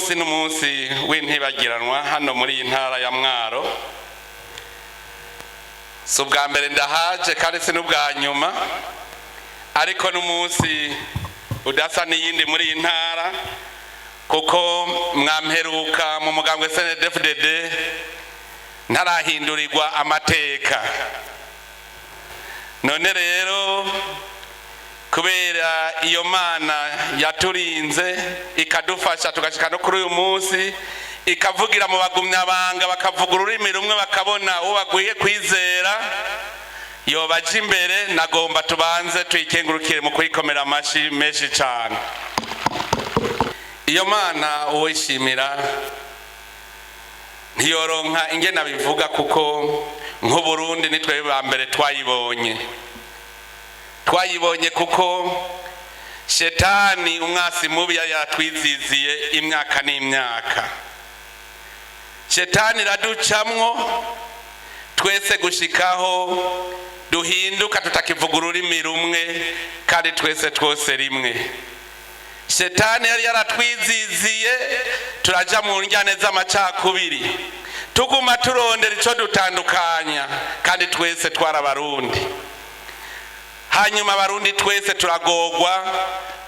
Munsi n'umunsi w'intibagiranwa hano muri iyi ntara ya Mwaro. Si ubwa mbere ndahaje kandi si n'ubwa nyuma, ariko n'umunsi udasa n'iyindi muri iyi ntara, kuko mwamperuka mu mugambwe CNDD-FDD ntarahindurirwa amateka. None rero, kubera iyo Mana yaturinze, ikadufasha tugashika no kuri uyu munsi, ikavugira mu bagumyabanga, bakavuga ururimi rumwe, bakabona uwo bagwiye kwizera yobaje imbere, nagomba tubanze tuyikengurukire mu kuyikomera amashi menshi cyane. Iyo Mana uwishimira ntiyoronka ingena bivuga, kuko nk'Uburundi nitwe ba mbere twayibonye. Twayibonye kuko shetani, umwasi mubi, yari yaratwiziziye imyaka n'imyaka. Shetani iraducamwo twese gushikaho duhinduka tutakivuga ururimi rumwe kandi twese twose rimwe. Shetani yari yaratwiziziye, turaja mu njyane z'amacakubiri, tuguma turondera ico dutandukanya kandi twese twarabarundi. Hanyuma Abarundi twese turagogwa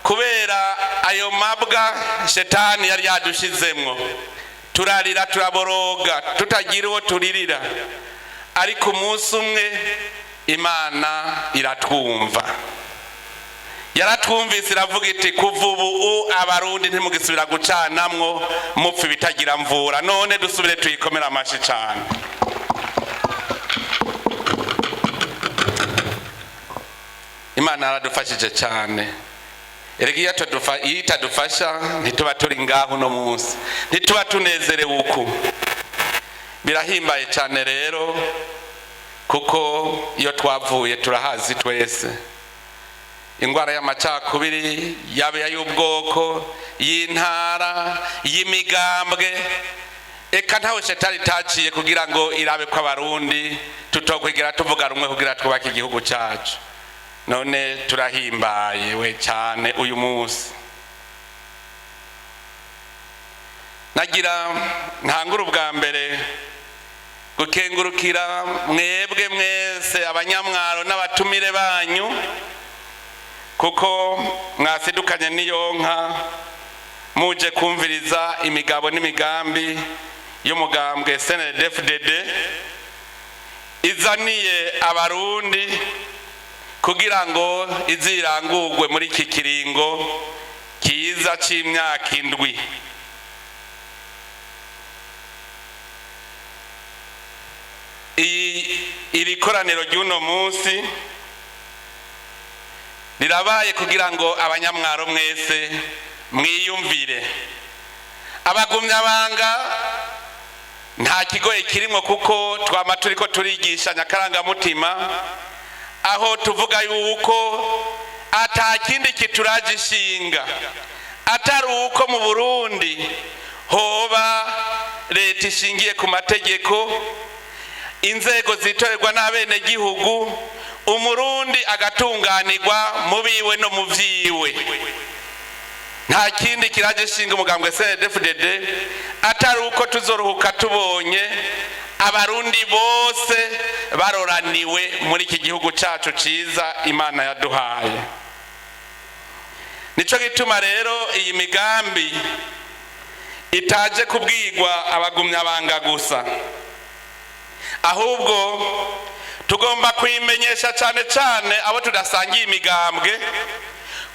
kubera ayo mabwa shetani yari yadushizemwo. Turarira, turaboroga, tutagira uwo turirira. Ariko umunsi umwe Imana iratwumva, yaratwumvise, iravuga iti: "Kuva ubu Abarundi ntimugisubira gucanamwo mupfa ibitagira mvura." None dusubire tuyikomere amashi cane. Imana yaradufashije cyane. Erega iyo itadufasha ntituba turi ngaho uno munsi, ntituba tunezerewe uku. Birahimbaye cyane rero, kuko iyo twavuye turahazi twese. Indwara y'amacakubiri, yaba y'ubwoko, y'intara, y'imigambwe, eka ntawe shetani itaciye kugira ngo irabe ko Abarundi tutokwigira tuvuga rumwe kugira twubake igihugu cyacu. None turahimbaye we cyane uyu munsi. Nagira ntangure ubwa mbere gukengurukira mwebwe mwese Abanyamwaro n'abatumire banyu, kuko mwasidukanye n'iyo nka muje kumviriza imigabo n'imigambi y'umugambwe CNDD-FDD izaniye Abarundi kugira ngo izirangurwe muri iki kiringo kiza c'imyaka 7. Iri koraniro ry'uno munsi rirabaye kugira ngo Abanyamwaro mwese mwiyumvire. Abagumyabanga nta kigoye kirimo, kuko twama turiko turigisha nyakarangamutima, aho tuvuga yuko ata kindi kituraje ishinga atari uko mu Burundi hoba leta ishingiye ku mategeko, inzego zitorerwa n'abenegihugu, Umurundi agatunganirwa mu biwe no mu vyiwe. Nta kindi kiraje ishinga umugambwe CNDD-FDD atari uko tuzoruhuka tubonye Abarundi bose baroraniwe muri iki gihugu cacu ciza Imana yaduhaye. Nico gituma rero iyi migambi itaje kubwirwa abagumyabanga gusa, ahubwo tugomba kuyimenyesha cyane cyane abo tudasangiye imigambwe,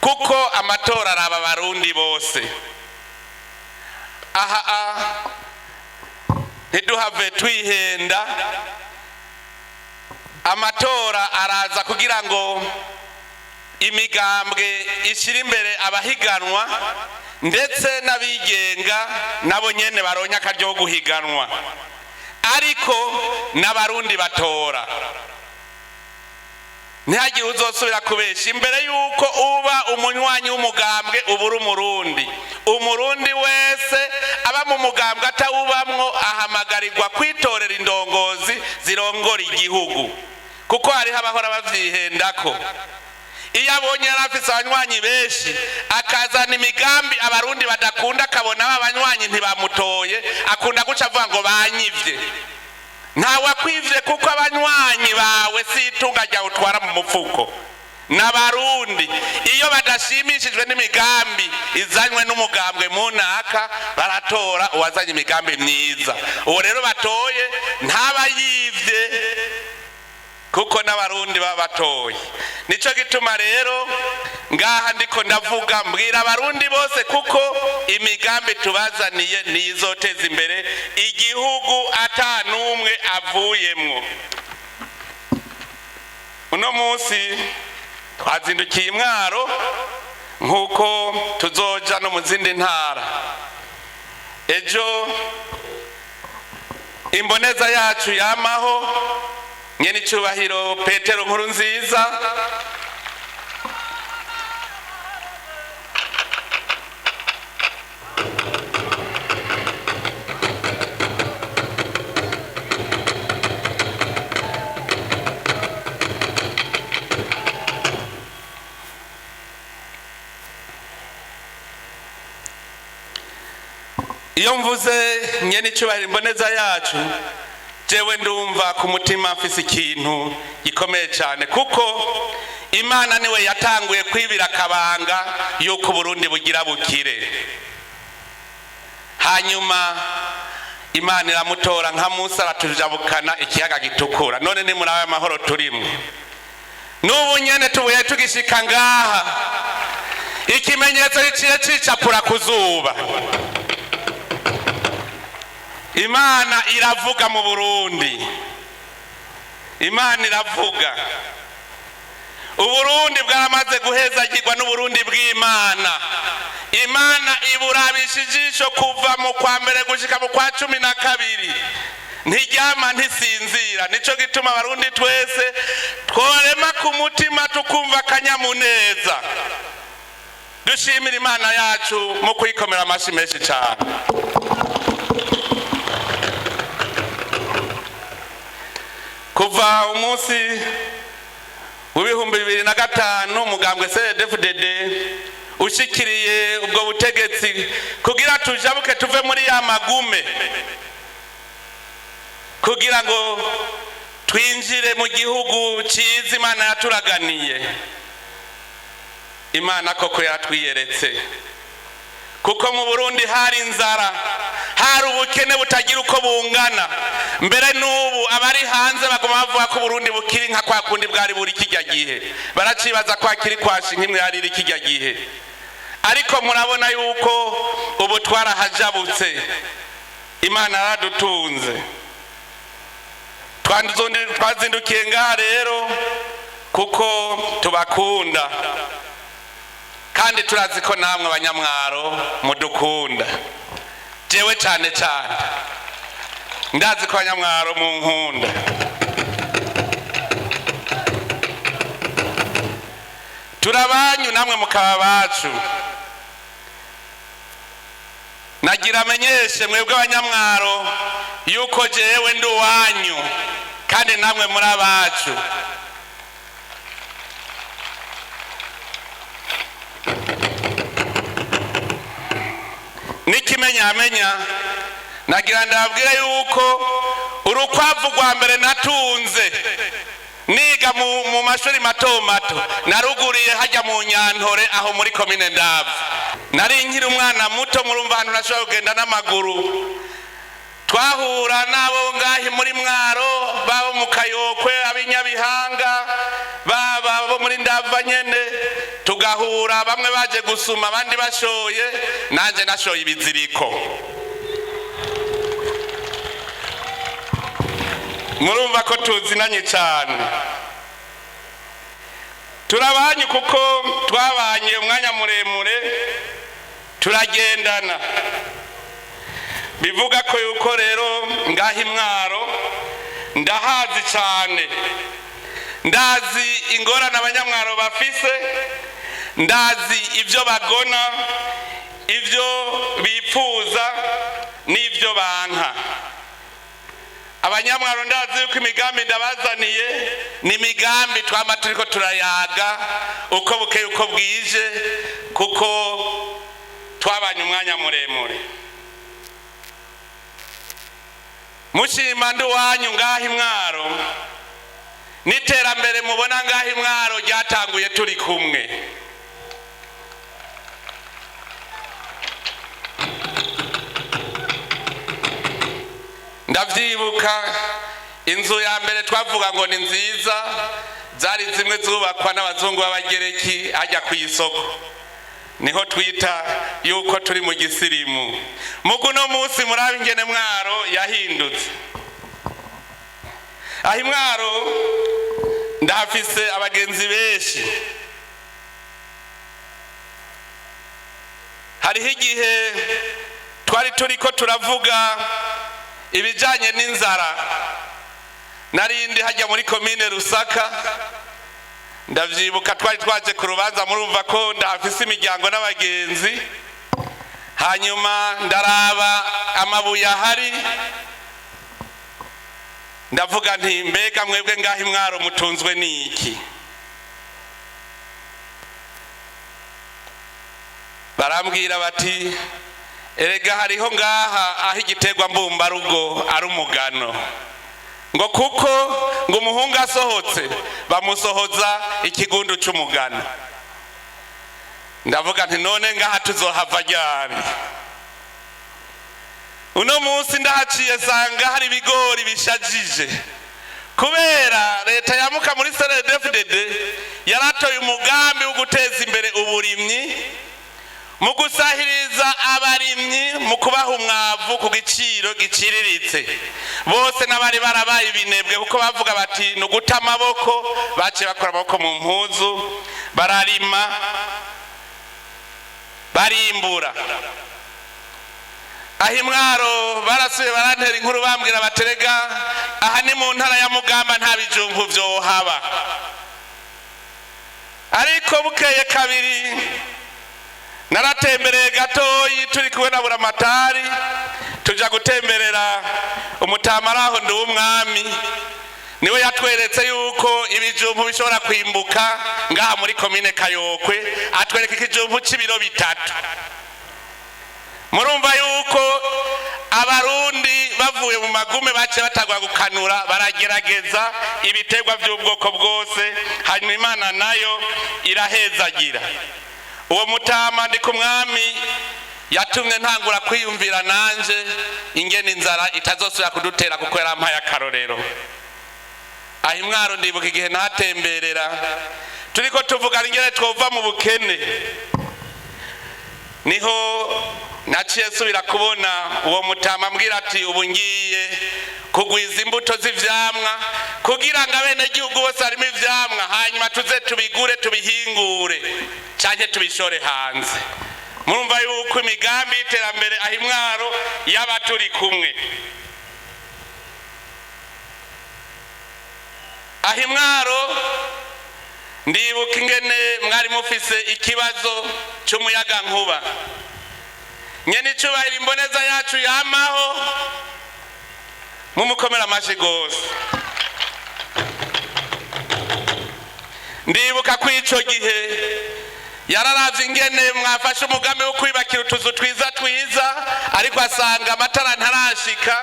kuko amatora araba Abarundi bose. Aha ntiduhave twihenda. Amatora araza kugira ngo imigambwe ishyire imbere abahiganwa, ndetse n'abigenga nabo nyene baronye akaryo ko guhiganwa, ariko n'Abarundi batora. Ntihagire uzosubira kubesha. Imbere y'uko uba umunywanyi w'umugambwe ubura Umurundi. Umurundi wese aba mu mugambwe atawubamwo ahamagarirwa kwitorera indongozi zirongora igihugu, kuko hariho abahora bavyihendako. Iyo abonye yari afise abanywanyi benshi, akazana imigambi abarundi badakunda, akabona ba banywanyi ntibamutoye, akunda guca avuga ngo banyivye. Ntawakwivye, kuko abanywanyi bawe si itunga ryawe utwara mu mufuko, n'abarundi. Iyo badashimishijwe n'imigambi izanywe n'umugambwe munaka, baratora uwazanye imigambi myiza. Uwo rero batoye ntaba yivye, kuko n'abarundi baba batoye. Nico gituma rero ngaha ndiko ndavuga, mbwira abarundi bose, kuko imigambi tubazaniye niyizoteza imbere igihugu ata n'umwe avuyemwo. Uno munsi twazindukiye Imwaro, nk'uko tuzoja no mu zindi ntara ejo. Imboneza yacu yamaho, nyene icubahiro Petero Nkuru Nziza, iyo mvuze nyene icubahiro imboneza yacu, jewe ndumva ku mutima mfise ikintu gikomeye cyane, kuko Imana niwe yatanguye kwibira akabanga yuko Uburundi bugira bukire. Hanyuma Imana iramutora nka Musa, aratujabukana ikiyaga gitukura. None ni muri aya mahoro turimwo n'ubu nyene, tubuye tugishika ngaha, ikimenyetso giciye cicapura ku zuba. Imana iravuga mu Burundi, Imana iravuga. Uburundi bwaramaze guhezagirwa n'Uburundi bw'Imana. Imana iburabisha ijisho kuva mu kwa mbere gushika mu kwa 12, ntiryama, ntisinzira. Nico gituma abarundi twese tworema ku mutima, tukumva akanyamuneza, dushimira Imana yacu mu kuyikomera amashyi menshi cyane. Kuva umunsi w'2005 umugambwe CNDD-FDD ushikiriye ubwo butegetsi, kugira tujabuke tuve muri ya magume, kugira ngo twinjire mu gihugu cyiza Imana yaturaganiye, Imana koko yaratwiyeretse, kuko mu Burundi hari inzara, hari ubukene butagira uko bungana. Mbere n'ubu abari hanze baguma bavuga ko Burundi bukiri nka kwa kundi bwari buri kijya gihe, baracibaza ko akiri kwashi nk'imwe yari iri kijya gihe. Ariko murabona yuko ubu twarahajabutse, Imana yaradutunze. Twazindukiye ngaha rero kuko tubakunda, kandi turazi ko namwe abanyamwaro mudukunda. Jewe cyane cyane ndazi ko abanyamwaro munkunda. Turabanyu, namwe mukaba bacu. Nagira amenyeshe mwebwe abanyamwaro yuko jewe ndi uwanyu, kandi namwe muri abacu. N'ikimenyamenya, nagira ndababwire yuko urukwavu rwa mbere natunze niga mu mashuri mato mato, naruguriye hajya mu Nyantore, aho muri komine Ndava. Nari nkiri umwana muto, murumva ahantu nashobora kugenda n'amaguru. Twahura n'abo ngahi muri Mwaro, babo mu Kayokwe, ab'inyabihanga, baba bo muri Ndava nyene, tugahura bamwe baje gusuma, abandi bashoye. Nanjye nashoye ibiziriko. Murumva ko tuzinanye cyane, turabanye kuko twabanye umwanya muremure, turagendana. Bivuga ko yuko rero ngaha Imwaro ndahazi cyane, ndazi ingorane abanyamwaro bafise, ndazi ibyo bagona, ibyo bipfuza n'ibyo banka. Abanyamwaro ndazi yuko imigambi ndabazaniye N'imigambi twama turiko turayaga uko bukeye uko bwije, kuko twabanye umwanya muremure. Mushima ndi wanyu ngaha Imwaro, n'iterambere mubona ngaha Imwaro ryatanguye turi kumwe. Ndavyibuka inzu ya mbere twavuga ngo ni nziza, zari zimwe zubakwa n'abazungu b'abagereki hajya ku isoko, niho twita yuko turi mu gisirimu. Mugu no munsi murabe ingene Mwaro yahindutse. Aho Imwaro ndahafise abagenzi benshi. Hariho igihe twari turiko turavuga ibijanye n'inzara, narindi hajya muri komine Rusaka. Ndavyibuka twari twaje ku rubanza, murumva ko ndahafise imiryango n'abagenzi. Hanyuma ndaraba amabuye ahari, ndavuga nti: "Mbega mwebwe ngaho Imwaro mutunzwe n'iki?" Barambwira bati: "Erega hariho ngaha aho igiterwa mbumbarugo ari umugano," ngo kuko ngo umuhungu asohotse bamusohoza ikigundu c'umugano. Ndavuga nti: "None ngaha tuzohava ryari?" Uno munsi ndahaciye sanga hari ibigori bishajije, kubera leta yamuka muri CNDD-FDD yaratoye umugambi wo guteza imbere uburimyi mu gusahiriza abarimyi, mu kubaha umwavu ku giciro giciriritse. Bose n'abari barabaye ibinebwe, kuko bavuga bati ni uguta amaboko, baciye bakora amaboko mu mpuzu, bararima, barimbura. Aho Imwaro barasuye barantera inkuru, bambwira baterega aha ni mu ntara ya Mugamba, nta bijumbu vyohaba. Ariko bukeye kabiri naratembereye gatoyi turi kumwe na Buramatari, tuja gutemberera umutama araho ndi w'umwami, niwe yatweretse yuko ibijumbu bishobora kwimbuka ngaha muri komine Kayokwe, atwereka ikijumbu c'ibiro 3. Murumva yuko Abarundi bavuye mu magume baciye batagwa gukanura, baragerageza ibiterwa by'ubwoko bwose, hanyuma Imana nayo irahezagira. Uwo mutama ndi ku mwami yatumye ntangura kwiyumvira nanje ingene inzara itazosubira kudutera, kuko yarampaye akarorero. Aho Imwaro ndibuka igihe natemberera turiko tuvugana ingene twova mu bukene, niho naciye nsubira kubona uwo mutama ambwira ati: "Ubu ngiye kugwiza imbuto z'ivyamwa kugira ngo abenegihugu bose harimo ivyamwa, hanyuma tuze tubigure, tubihingure canke tubishore hanze." Murumva yuko imigambi y'iterambere aho Imwaro yaba turi kumwe. Aho Imwaro ndibuka ingene mwari mufise ikibazo c'umuyaga nkuba. Nyene icubahiro imboneza yacu yamaho, mumukomera amashi gose. Ndibuka ko ico gihe yararavye ingene mwafashe umugambi wo kwibakira utuzu twiza twiza, ariko asanga amatara ntarashika.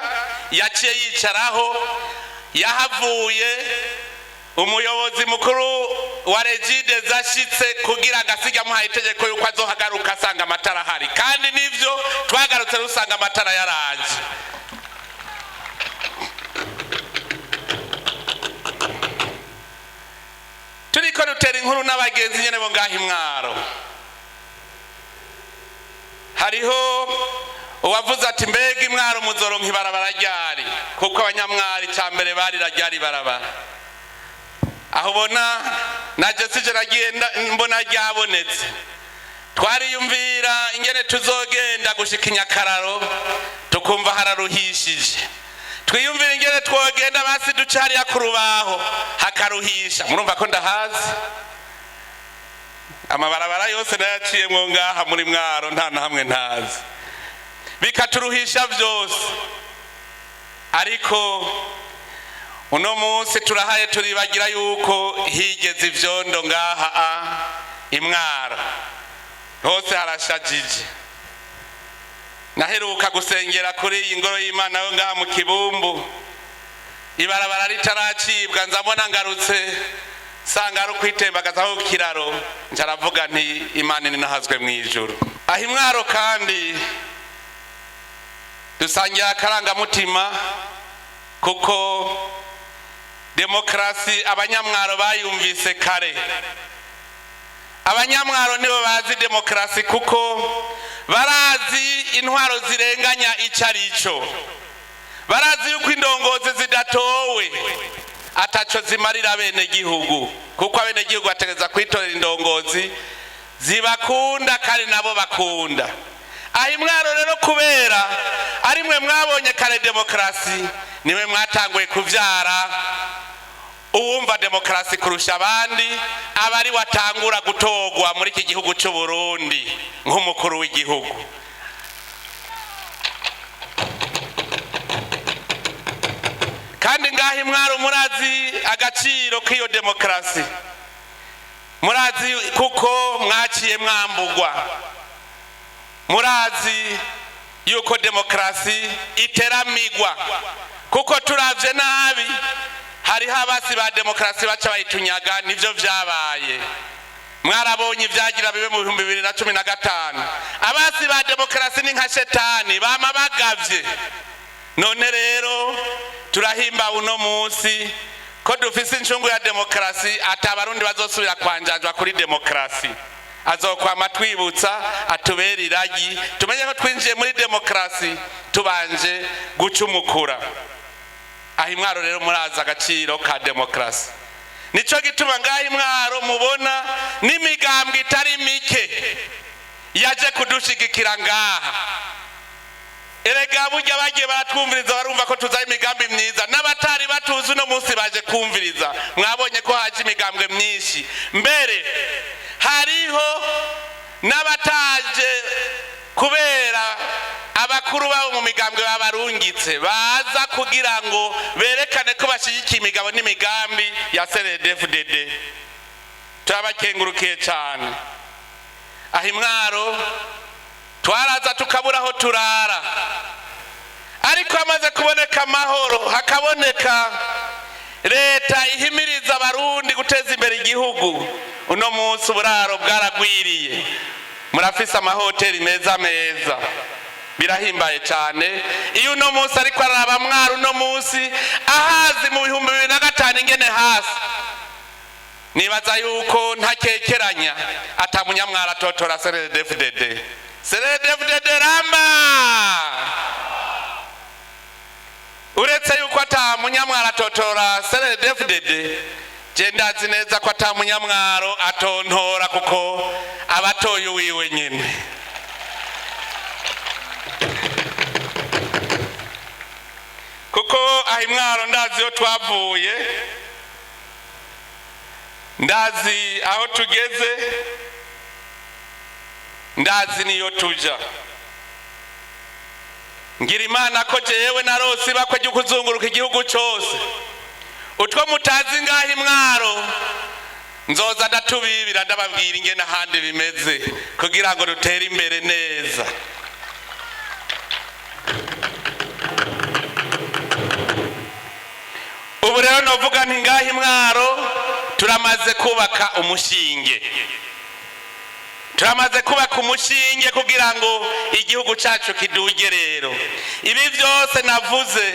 Yaciye yicaraho, yahavuye umuyobozi mukuru wa Regideso ashitse kugira ngo asige amuhaye itegeko yuko azohagaruka asanga amatara ahari, kandi nivyo, twagarutse rusanga amatara yaraje. Turiko dutera inkuru n'abagenzi nyene bo ngaha Imwaro, hariho uwavuze ati: "Mbega Imwaro muzoronka ibarabara ryari?" Kuko abanyamwari ca mbere barira ryari ibarabara. Aho ubona naje sije nagiye mbona ryabonetse. Twariyumvira ingene tuzogenda gushika Inyakararo, tukumva hararuhishije. Twiyumvira ingene twogenda basi duca hariya ku rubaho, hakaruhisha. Murumva ko ndahazi amabarabara yose nayaciyemwo ngaha muri Mwaro, nta na hamwe ntazi, bikaturuhisha vyose. Ariko Uno munsi turahaye turibagira yuko higeze ivyondo ngaha imwaro hose harashajije. Naheruka gusengera kuri iyi ngoro y'Imana yo ngaha mu Kibumbu, ibarabara ritaracibwa, nzabona ngarutse nsanga ari ukwitembagazaho kiraro, ncaravuga nti Imana ninahazwe mu ijuru. Aho imwaro kandi dusangira akarangamutima, kuko demokarasi abanyamwaro bayumvise kare. Abanyamwaro nibo bazi demokarasi, kuko barazi intwaro zirenganya ico arico, barazi yuko indongozi zidatowe ataco zimarira abenegihugu, kuko abenegihugu bategereza kwitorera indongozi zibakunda kandi nabo bakunda. Aho imwaro rero, kubera ari mwe mwabonye kare demokarasi, niwe mwatanguye kuvyara uwumva demokarasi kurusha abandi, aba ari watangura gutorwa muri iki gihugu c'u Burundi nk'umukuru w'igihugu. Kandi ngaho imwaro murazi agaciro k'iyo demokarasi, murazi kuko mwaciye mwambugwa, murazi yuko demokarasi iteramigwa, kuko turavye nabi hariho abasi ba demokarasi baca bayitunyaga. Nivyo vyabaye, mwarabonye ivyagira bibe mu 2015. Abasi ba demokarasi ni nka shetani, bama bagavye. None rero turahimba uno munsi ko dufise incungu ya demokarasi, ati abarundi bazosubira kwanjanjwa kuri demokarasi. Azokwama twibutsa, atubera iragi, tumenye ko twinjiye muri demokarasi tubanje gucumukura. Aho imwaro rero murazi agaciro ka demokarasi, nico gituma ngaho imwaro mubona n'imigambwe itari mike yaje kudushigikira ngaha. Erega burya bagiye baratwumviriza, barumva ko tuzaho imigambi myiza. N'abatari batuzi uno munsi baje kumviriza. Mwabonye ko haje imigambwe myinshi, mbere hariho n'abataje kubera abakuru babo mu migambwe babarungitse, baza kugira ngo berekane ko bashyigikiye imigabo n'imigambi ya CNDD-FDD. Turabakengurukiye cyane. Aho imwaro twaraza tukabura aho turara, ariko hamaze kuboneka amahoro, hakaboneka leta ihimiriza abarundi guteza imbere igihugu, uno munsi uburaro bwaragwiriye, murafise amahoteli meza meza, birahimbaye cyane. Iyo uno munsi ariko araraba mwaro uno munsi ahazi mu 2005 ingene hasi, nibaza yuko ntakekeranya ata munyamwaro atotora CNDD-FDD. CNDD-FDD ramba! Uretse yuko ata munyamwaro atotora CNDD-FDD, je ndazi neza ko ata munyamwaro atontora, kuko abatoye uwiwe nyene. Kuko aho imwaro ndazi iyo twavuye, ndazi aho tugeze, ndazi niyo tuja. Ngira Imana ko jewe narose ibakwe ryo kuzunguruka igihugu cose. Utwo mutazi ngaho imwaro nzoza ndatubibira, ndababwira ingene ahandi bimeze kugira ngo dutere imbere neza. Ubu rero novuga nti ngaho imwaro turamaze kubaka umushinge, turamaze kubaka umushinge kugira ngo igihugu cyacu kiduge. Rero ibi byose navuze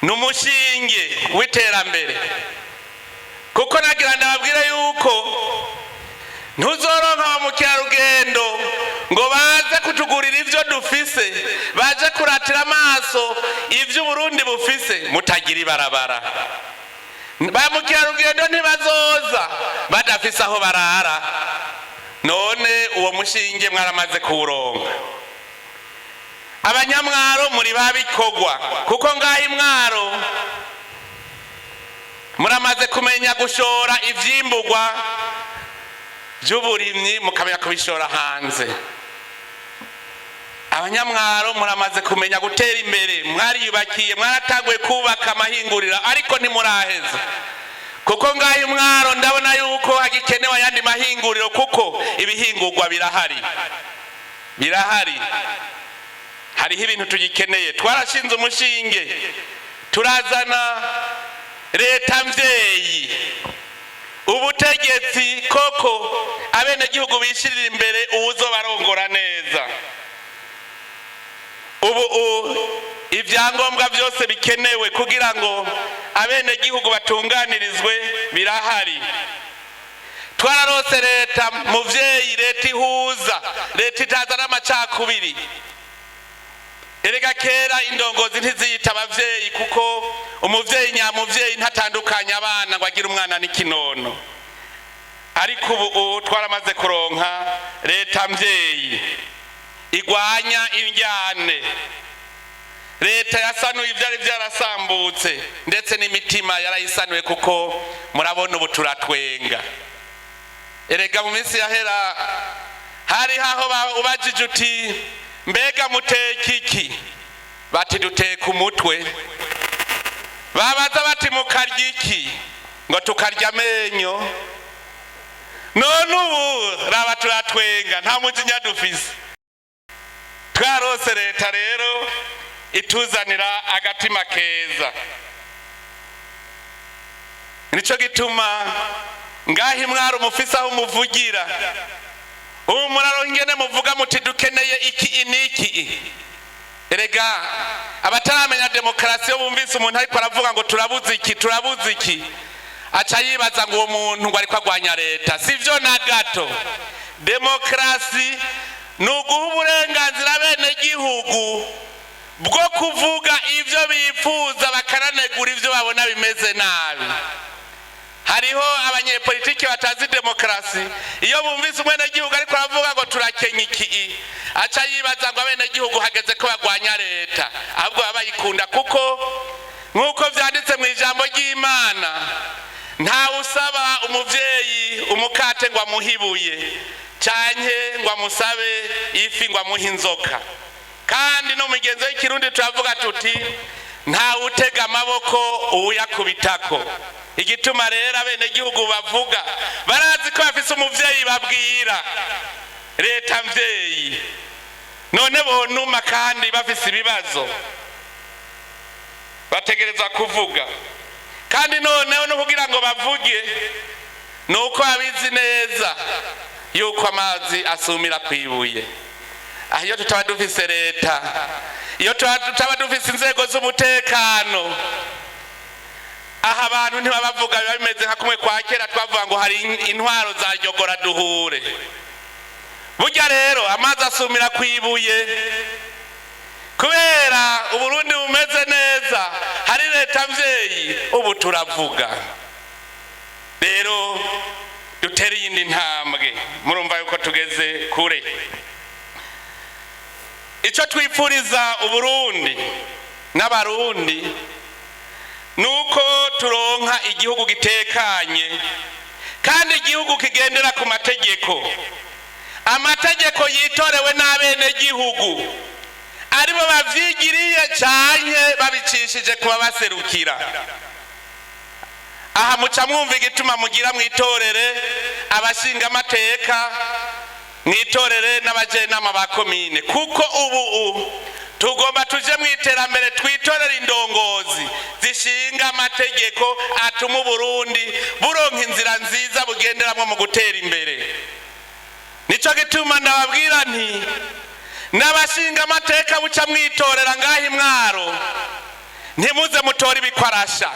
ni umushinge w'iterambere, kuko nagira ndababwire yuko ntuzoronka ba mukerarugendo ngo baze kutugurira ivyo dufise, baje kuratira amaso ivyo Uburundi bufise mutagira ibarabara. Ba mukerarugendo ntibazoza badafise aho barara. None uwo mushinge mwaramaze kuwuronka. Abanyamwaro muri babikogwa, kuko ngaho imwaro muramaze kumenya gushora ivyimbugwa by'uburimyi, mukamenya kubishora hanze. Abanyamwaro muramaze kumenya gutera imbere, mwariyubakiye, mwaratanguye kubaka amahinguriro, ariko ntimuraheza, kuko ngaho imwaro ndabona yuko hagikenewe ayandi mahinguriro, kuko ibihingurwa birahari, birahari. Hariho ibintu tugikeneye. Twarashinze umushinge, turazana leta mvyeyi, ubutegetsi koko abenegihugu bishirira imbere uwuzobarongora neza. Ubu ibyangombwa byose bikenewe kugira ngo abenegihugu batunganirizwe birahari. Twararose leta muvyeyi, leta ihuza, leta itazana amacakubiri. Erega kera indongozi ntiziyita abavyeyi, kuko umuvyeyi nyamuvyeyi ntatandukanya abana ngo agire umwana n'ikinono. Ariko ubu twaramaze kuronka leta mvyeyi igwanya indyane, leta yasanuye ivyari vyarasambutse, ndetse n'imitima yarayisanuye, kuko murabona ubu turatwenga. Erega mu minsi yahera hari haho ubajije uti: "Mbega muteka iki?" Bati: "Duteka umutwe." Babaza bati: "Mukarya iki?" Ngo: "Tukarya amenyo." None ubu raba turatwenga, nta mujinya dufise. Twarose leta rero ituzanira agatima keza. Nico gituma ngaho imwaro umufise aho umuvugira. Ubu muraro ingene muvuga muti: "Dukeneye iki n'iki." Erega abataramenya demokarasi, iyo bumvise umuntu ariko aravuga ngo turabuze iki, turabuze iki, aca yibaza ngo uwo muntu ngo ariko agwanya leta. Sivyo na gato. Demokarasi ni uguha uburenganzira bene gihugu bwo kuvuga ivyo bifuza, bakananegura ivyo babona bimeze nabi. Hariho abanyepolitiki batazi demokarasi. Iyo bumvise umwenegihugu ariko aravuga ngo turakenya iki, aca yibaza ngo abenegihugu hageze ko bagwanya leta. Ahubwo baba bayikunda, kuko nk'uko vyanditse mu ijambo ry'Imana, ntawe usaba umuvyeyi umukate ngo amuhe ibuye, canke ngo amusabe ifi ngo amuhe inzoka. Kandi no mu migenzo y'ikirundi turavuga tuti: "Ntawe utega amaboko uwuyakubitako." Igituma rero abenegihugu bavuga, barazi ko bafise umuvyeyi babwira, leta mvyeyi. None bonuma kandi bafise ibibazo, bategereza kuvuga. Kandi noneho no kugira ngo bavuge ni uko babizi neza yuko amazi asumira ku ibuye. Aho iyo tutaba dufise leta, iyo tutaba dufise inzego z'umutekano, aha abantu ntibabavuga. Biba bimeze nka kumwe kwa kera twavuga ngo hari intwaro za ryogora duhure. Burya rero amazi asumira ku ibuye. Kubera Uburundi bumeze neza, hari leta mvyeyi, ubu turavuga. Rero dutere iyindi ntambwe. Murumva yuko tugeze kure. Icyo twipfuriza Uburundi n'Abarundi ni uko turonka igihugu gitekanye, kandi igihugu kigendera ku mategeko, amategeko yitorewe n'abenegihugu, aribo bavyigiriye canke babicishije kuba baserukira. Aha muca mwumva igituma mugira mwitorere abashingamateka, mwitorere n'abajenama ba komine, kuko ubu tugomba tuje mu iterambere, twitorere indongozi zishinga amategeko atuma Uburundi buronka inzira nziza bugenderamwo mu gutera imbere. Nico gituma ndababwira nti n'abashinga amateka buca mwitorera ngaho imwaro, ntimuze mutore ibikwarasha,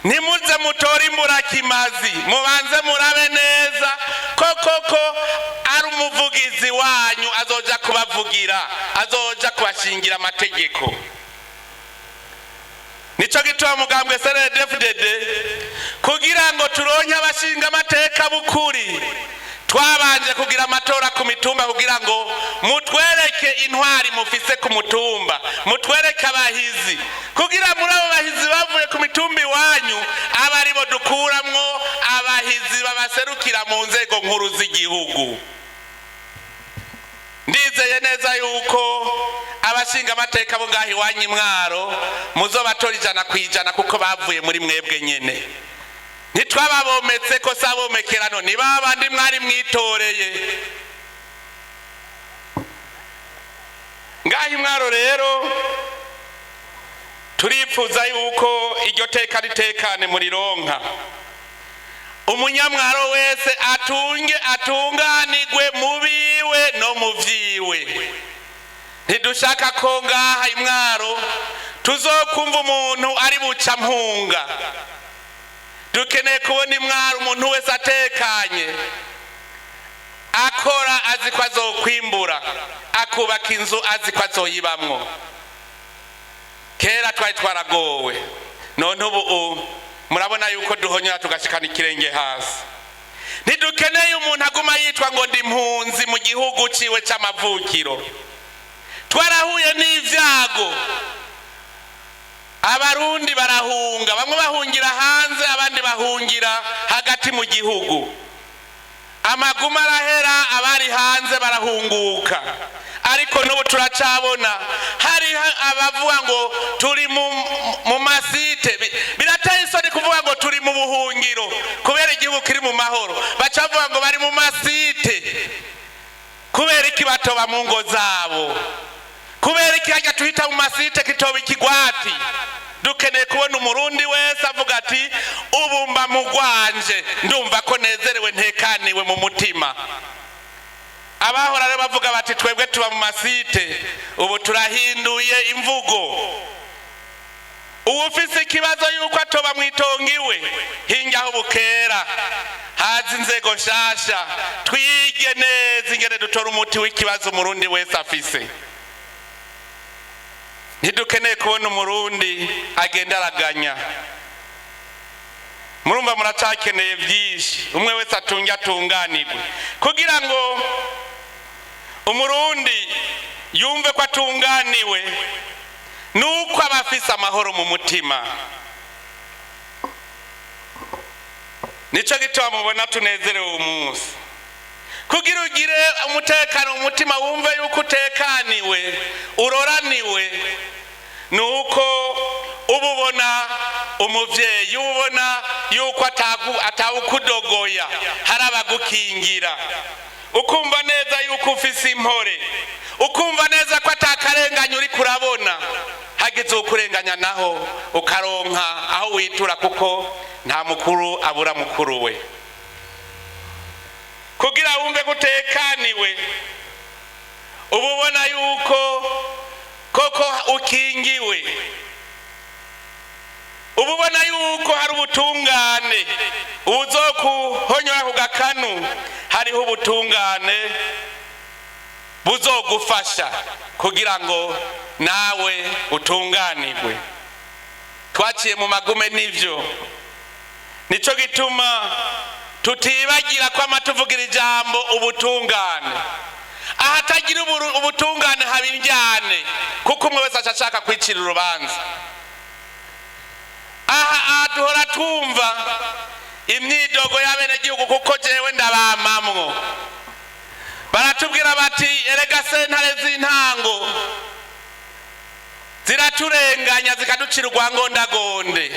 ntimuze mutore imburakimazi. Mubanze murabe neza ko koko ari umuvugizi wanyu azoja kubavugira, azoja kubashingira amategeko. Nico gituma mugambwe CNDD-FDD, kugira ngo turonke abashinga amateka b'ukuri, twabanje kugira amatora ku mitumba, kugira ngo mutwereke intwari mufise ku mutumba, mutwereke abahizi, kugira muri abo bahizi bavuye ku mitumba iwanyu aba aribo dukuramwo abahizi babaserukira mu nzego nkuru z'igihugu. Ndizeye neza yuko abashinga amateka bo ngaho iwanyu imwaro muzobatora 100% kuko bavuye muri mwebwe nyene. Ntitwababometse ko sabomekerano, ni babandi mwari mwitoreye ngaho imwaro. Rero turifuza yuko iryo teka ritekane murironka, umunyamwaro wese atunge atunganirwe mu biwe no mu vyiwe. Ntidushaka ko ngaha imwaro tuzokumva umuntu ari buca mpunga. Dukeneye kubona imwaro umuntu wese atekanye, akora azi ko azokwimbura, akubaka inzu azi ko azoyibamwo. Kera twari twaragowe, none ubu murabona yuko duhonyora tugashikana ikirenge hasi. Ntidukeneye umuntu aguma yitwa ngo ndi impunzi mu gihugu ciwe c'amavukiro. Twarahuye n'ivyago, abarundi barahunga, bamwe bahungira hanze, abandi bahungira hagati mu gihugu. Amaguma arahera, abari hanze barahunguka, ariko n'ubu turacabona hari abavuga ngo turi mu masite. Birateye isoni kuvuga ngo turi mu buhungiro kubera igihugu kiri mu mahoro. Baca bavuga ngo bari mu masite. Kubera iki batoba mu ngo zabo? Kubera iki hajya tuhita mu masite kitoba ikigwati? Dukeneye kubona umurundi wese avuga ati ubu mba mu rwanje, ndumva ko nezerewe, ntekaniwe mu mutima. Abahora rero bavuga bati twebwe tuba mu masite, ubu turahinduye imvugo. Uwufise ikibazo yuko atoba mu itongo iwe, hinga aho bukera haza inzego nshasha, twige neza ingene dutora umuti w'ikibazo umurundi wese afise. Ntidukeneye kubona umurundi agenda araganya. Murumva muracakeneye byinshi, umwe wese atunge atunganirwe. Kugira ngo umurundi yumve ko atunganiwe nuko aba afise amahoro mu mutima. Nico gituma mubona tunezerewe umunsi. Kugira ugire umutekano mu mutima, wumve yuko utekaniwe, uroraniwe, nuko uba ubona umuvyeyi, uba ubona yuko atawukudogoya, hari abagukingira, ukumva neza yuko ufise impore, ukumva neza ko atakarenganya uri kurabona. Hagize ukurenganya naho ukaronka aho witura, kuko nta mukuru abura mukuru we. Kugira wumve ko utekaniwe, uba ubona yuko koko ukingiwe, uba ubona yuko hari ubutungane, ubuzokuhonyora ku gakanu, hariho ubutungane buzogufasha kugira ngo nawe utunganirwe. Twaciye mu magume, n'ivyo nico gituma tutibagira ko amatuvugira ijambo ubutungane. Ahatagira ubutungane haba indyane, kuko umwe wese aca ashaka kwicira urubanza. Aha duhora twumva imyidogo y'abenegihugu, kuko jewe ndabamamwo. Baratubwira bati erega sentare z'intango ziraturenganya, zikaducira urwangondagonde.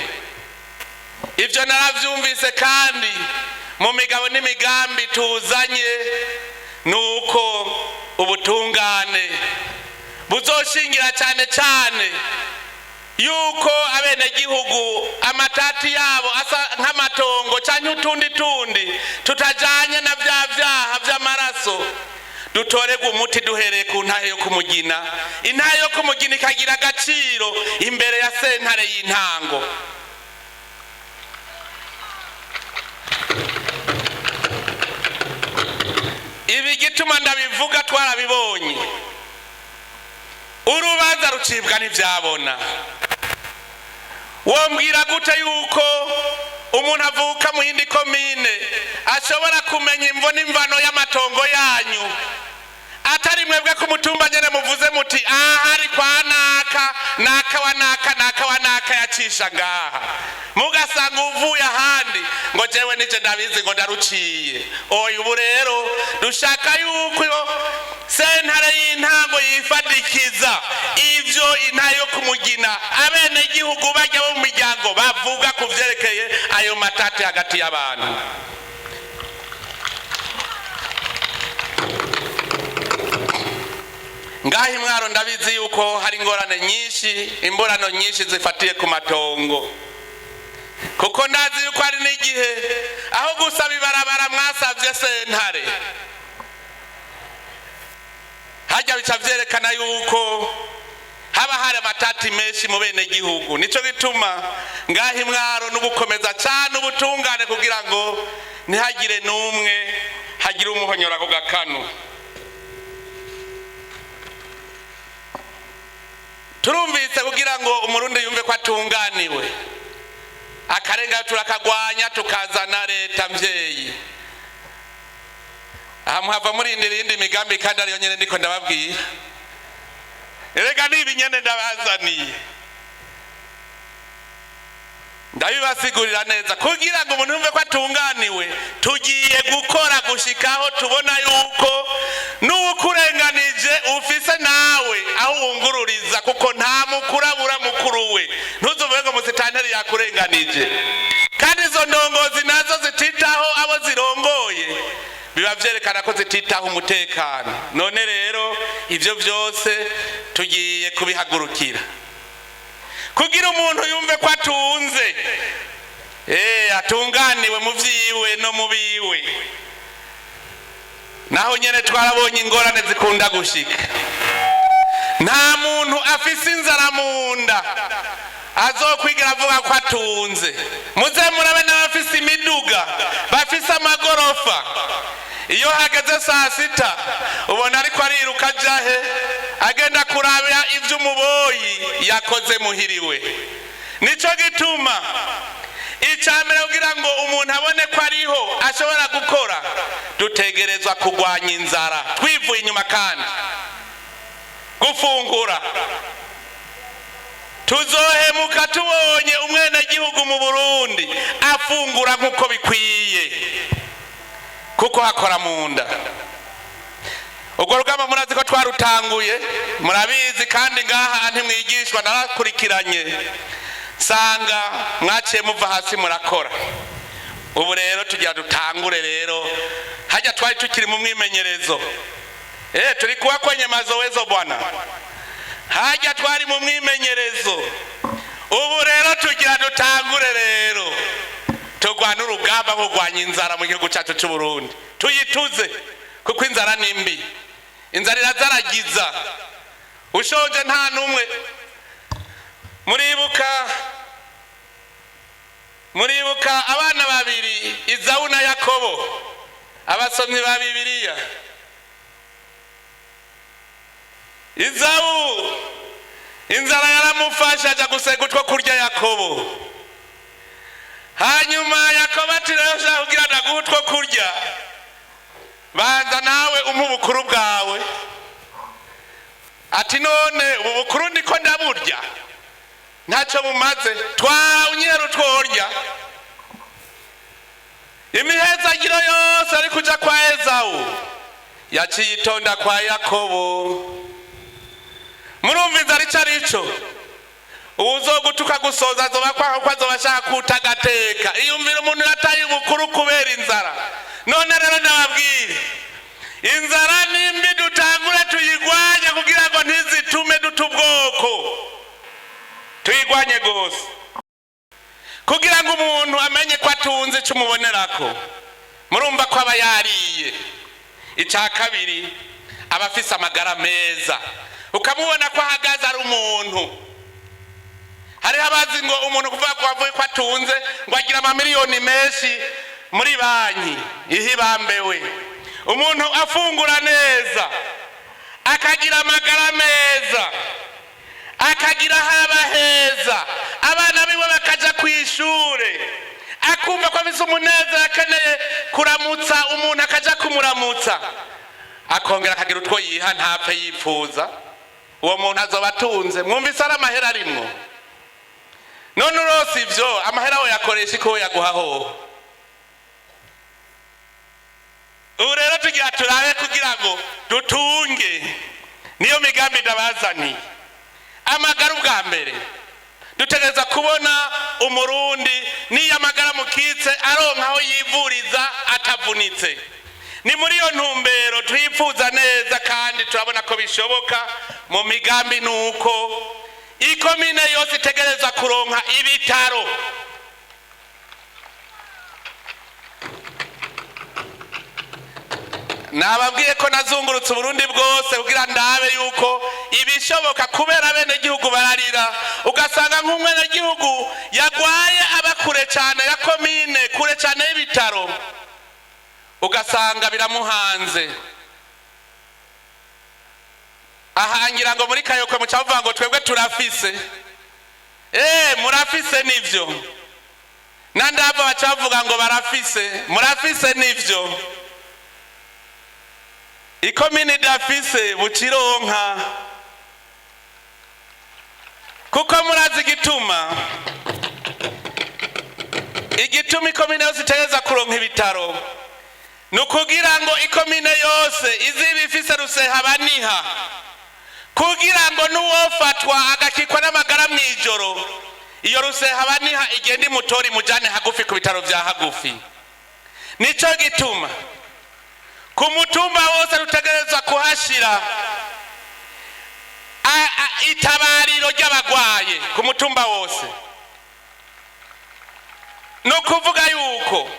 Ivyo naravyumvise, kandi mu migabo n'imigambi tuzanye nuko ubutungane buzoshingira cyane cyane yuko abenegihugu amatati yabo asa nk'amatongo canke utundi tundi tutajanye na vya vyaha vy'amaraso, dutorerwe umuti duhereye ku ntahe yo kumugina. Intahe yo kumugina ikagira agaciro imbere ya sentare y'intango. Ibi gituma ndabivuga, twarabibonye, urubanza rucibwa ntivyabona. Wombwira gute yuko umuntu avuka mu yindi komine ashobora kumenya imvo n'imvano y'amatongo yanyu, atari mwebwe ku mutumba nyene muvuze muti aha ari kwa naka, naka wa naka, naka wa naka yacisha ngaha, mugasanga uvuye ahandi ngo jewe nije ndabizi ngo ndaruciye? Oya, ubu rero dushaka yuko Sentare y'intango yifadikiza ivyo intare yo kumugina abenegihugu bajya bo mu miryango bavuga ku vyerekeye ayo matati hagati y'abantu. Ngaho imwaro ndabizi yuko hari ingorane nyinshi, imburano nyinshi zifatiye ku matongo, kuko ndazi yuko hari n'igihe aho gusaba ibarabara mwasabye sentare. Hajya bica vyerekana yuko haba hari amatati menshi mu bene gihugu. Nico gituma ngaho imwaro n'ugukomeza cane ubutungane kugira ngo ntihagire n'umwe hagire umuhonyora ku gakanu. Turumvise kugira ngo umurundi yumve ko atunganiwe, akarenga turakagwanya tukazana leta mvyeyi. Aha muhava murindira iyindi migambi kandi ariyo nyene ndiko ndababwira. Erega ni ibi nyene ndabazaniye, ndabibasigurira neza kugira ngo umuntu yumve ko atunganiwe. Tugiye gukora gushikaho tubona yuko n'uwukurenganije ufise nawe aho wungururiza, kuko nta mukuru abura mukuru we. Ntuzuvuge ngo musitanteri yakurenganije, kandi izo ndongozi nazo zititaho abo zirongoye, biba vyerekana ko zititaho umutekano. None rero ivyo vyose tugiye kubihagurukira kugira umuntu yumve ko atunze, atunganiwe mu vyiwe no mu biwe. Naho nyene twarabonye ingorane zikunda gushika. Nta muntu afise inzara mu nda azokwigera avuga ko atunze. Muze murabe n'abafise imiduga, bafise amagorofa, iyo hageze saa sita ubona ariko ariruka ajahe, agenda kuraba ivy'umuboyi yakoze muhiriwe. Nico gituma icambere kugira ngo umuntu abone ko ariho ashobora gukora, dutegerezwa kurwanya inzara twivuye inyuma, kandi gufungura. Tuzohemuka tubonye umwenegihugu mu Burundi afungura nk'uko bikwiye, kuko hakora mu nda. Urwo rugamba murazi ko twarutanguye, murabizi, kandi ngaha ntimwigishwa, narakurikiranye nsanga mwaciye muva hasi murakora. Ubu rero tugira dutangure rero, hajya twari tukiri mu mwimenyerezo. Turi kuwa kwenye mazoezo bwana, hajya twari mu mwimenyerezo. Ubu rero tugira dutangure rero turwana urugamba kurwanya inzara mu gihugu cyacu cy'u Burundi, tuyituze, kuko inzara ni mbi. Inzara irazaragiza, ushonje nta numwe. Muribuka abana babiri Izawu na Yakobo, abasomyi ba Bibiliya. Izawu inzara yaramufashe aja gusega utwo kurya Yakobo. Hanyuma Yakobo ati rero ushaka kugira ndaguhe utwo kurya, banza nawe umpe ubukuru bwawe. Ati none ubu bukuru ndiko ndaburya ntacyo bumaze, twawunyera utworya. Imihezagiro yose ari kuja kwa Ezawu yaciye itonda kwa Yakobo. Murumva inzara ico arico? Uwuzogutuka gusoza azoba kwanga kuko azoba ashaka kutagateka. Iyumvira umuntu yataye ubukuru kubera inzara. None rero ndababwire, inzara ni mbi, dutangure tuyigwanye kugira ngo ntizitume duta ubwoko. Tuyigwanye gose kugira ngo umuntu amenye ko atunze ico umubonerako. Murumva ko aba yariye. Ica kabiri, aba afise amagara meza, ukamubona ko ahagaze ari umuntu. Hariho abazi ngo umuntu kuvuga ko avuye ko atunze ngo agira amamiliyoni menshi muri banki ihibambewe. Umuntu afungura neza, akagira amagara meza, akagira haba heza, abana biwe bakaja kw'ishure, akumva ko afise umunezero, akeneye kuramutsa umuntu akaja kumuramutsa, akongera akagira utwo yiha ntapfe yipfuza, uwo muntu azoba atunze. Mwumvise ari amahera arimwo. None urose ivyo, amahera we yakoresha iko yaguha hoho? Ubu rero tugira turabe kugira ngo dutunge, niyo migambi ndabazaniye. Amagara ubwa mbere, dutegereza kubona Umurundi niyo amagara mukitse aronka aho yivuriza atavunitse. Ni muri iyo ntumbero twifuza neza, kandi turabona ko bishoboka. Mu migambi ni uko ikomine yose itegereza kuronka ibitaro. Nababwiye ko nazungurutse Uburundi bwose kugira ndabe yuko ibishoboka, kubera abenegihugu bararira, ugasanga nk'umwenegihugu yagwaye aba kure cyane ya komine, kure cyane y'ibitaro, ugasanga biramuhanze. Ahangira ngo muri Kayokwe muca muvuga ngo twebwe turafise. Murafise nivyo. Na Ndava baca bavuga ngo barafise. Murafise nivyo. Ikomine idafise bucironka, kuko murazi igituma ikomine yose itegereza kuronka ibitaro ni ukugira ngo ikomine yose iziba ifise rusehabaniha, kugira ngo n'uwofatwa agakikwa n'amagara mw'ijoro, iyo rusehabaniha igenda imutora imujane hagufi ku bitaro vya hagufi. Nico gituma ku mutumba wose rutegerezwa kuhashira itabariro ry'abagwaye ku mutumba wose. Ni ukuvuga yuko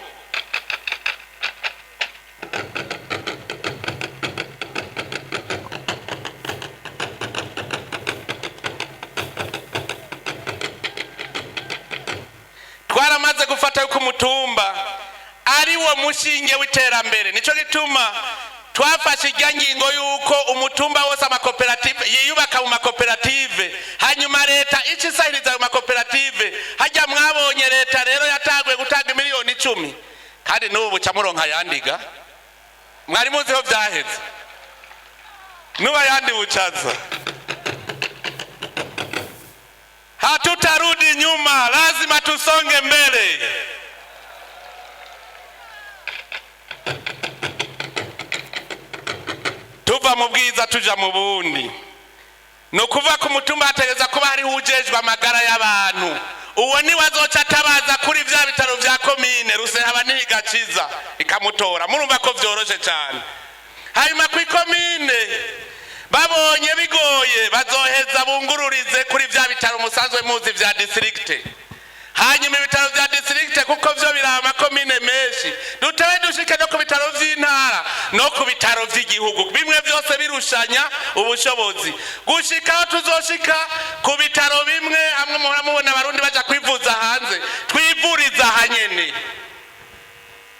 twaramaze gufata yuko umutumba ari wo mushinge w'iterambere. Nico gituma twafashe irya ngingo yuko umutumba wose amakoperative yiyubaka mu makoperative, hanyuma leta ica isahiriza ayo makoperative. Hajya mwabonye leta rero yatanguye gutanga 10 miliyoni, kandi n'ubu buca muronka ayandiga. Mwari muzi ho vyaheze, n'ubu ayandi bucaza. Hatutarudi nyuma, lazima tusonge mbele. Tuva mu bwiza tuja mu bundi. Ni ukuvuga ku mutumba hategereza kuba hariho uwujejwe amagara y'abantu. Uwo niwe azoca atabaza kuri vya bitaro vya komine, rusehaba ntigaciza ikamutora. Murumva ko vyoroshe cane. Hanyuma ku ikomine babonye bigoye, bazoheza bungururize kuri vya bitaro musanzwe muzi vya district. Hanyuma ibitaro vya district, kuko vyo biri amakomine menshi, dutebe dushike no ku bitaro vy'intara no ku bitaro vy'igihugu, bimwe vyose birushanya ubushobozi, gushika aho tuzoshika ku bitaro bimwe hamwe muhora mubona Abarundi baja kwivuza hanze, twivuriza hanyene.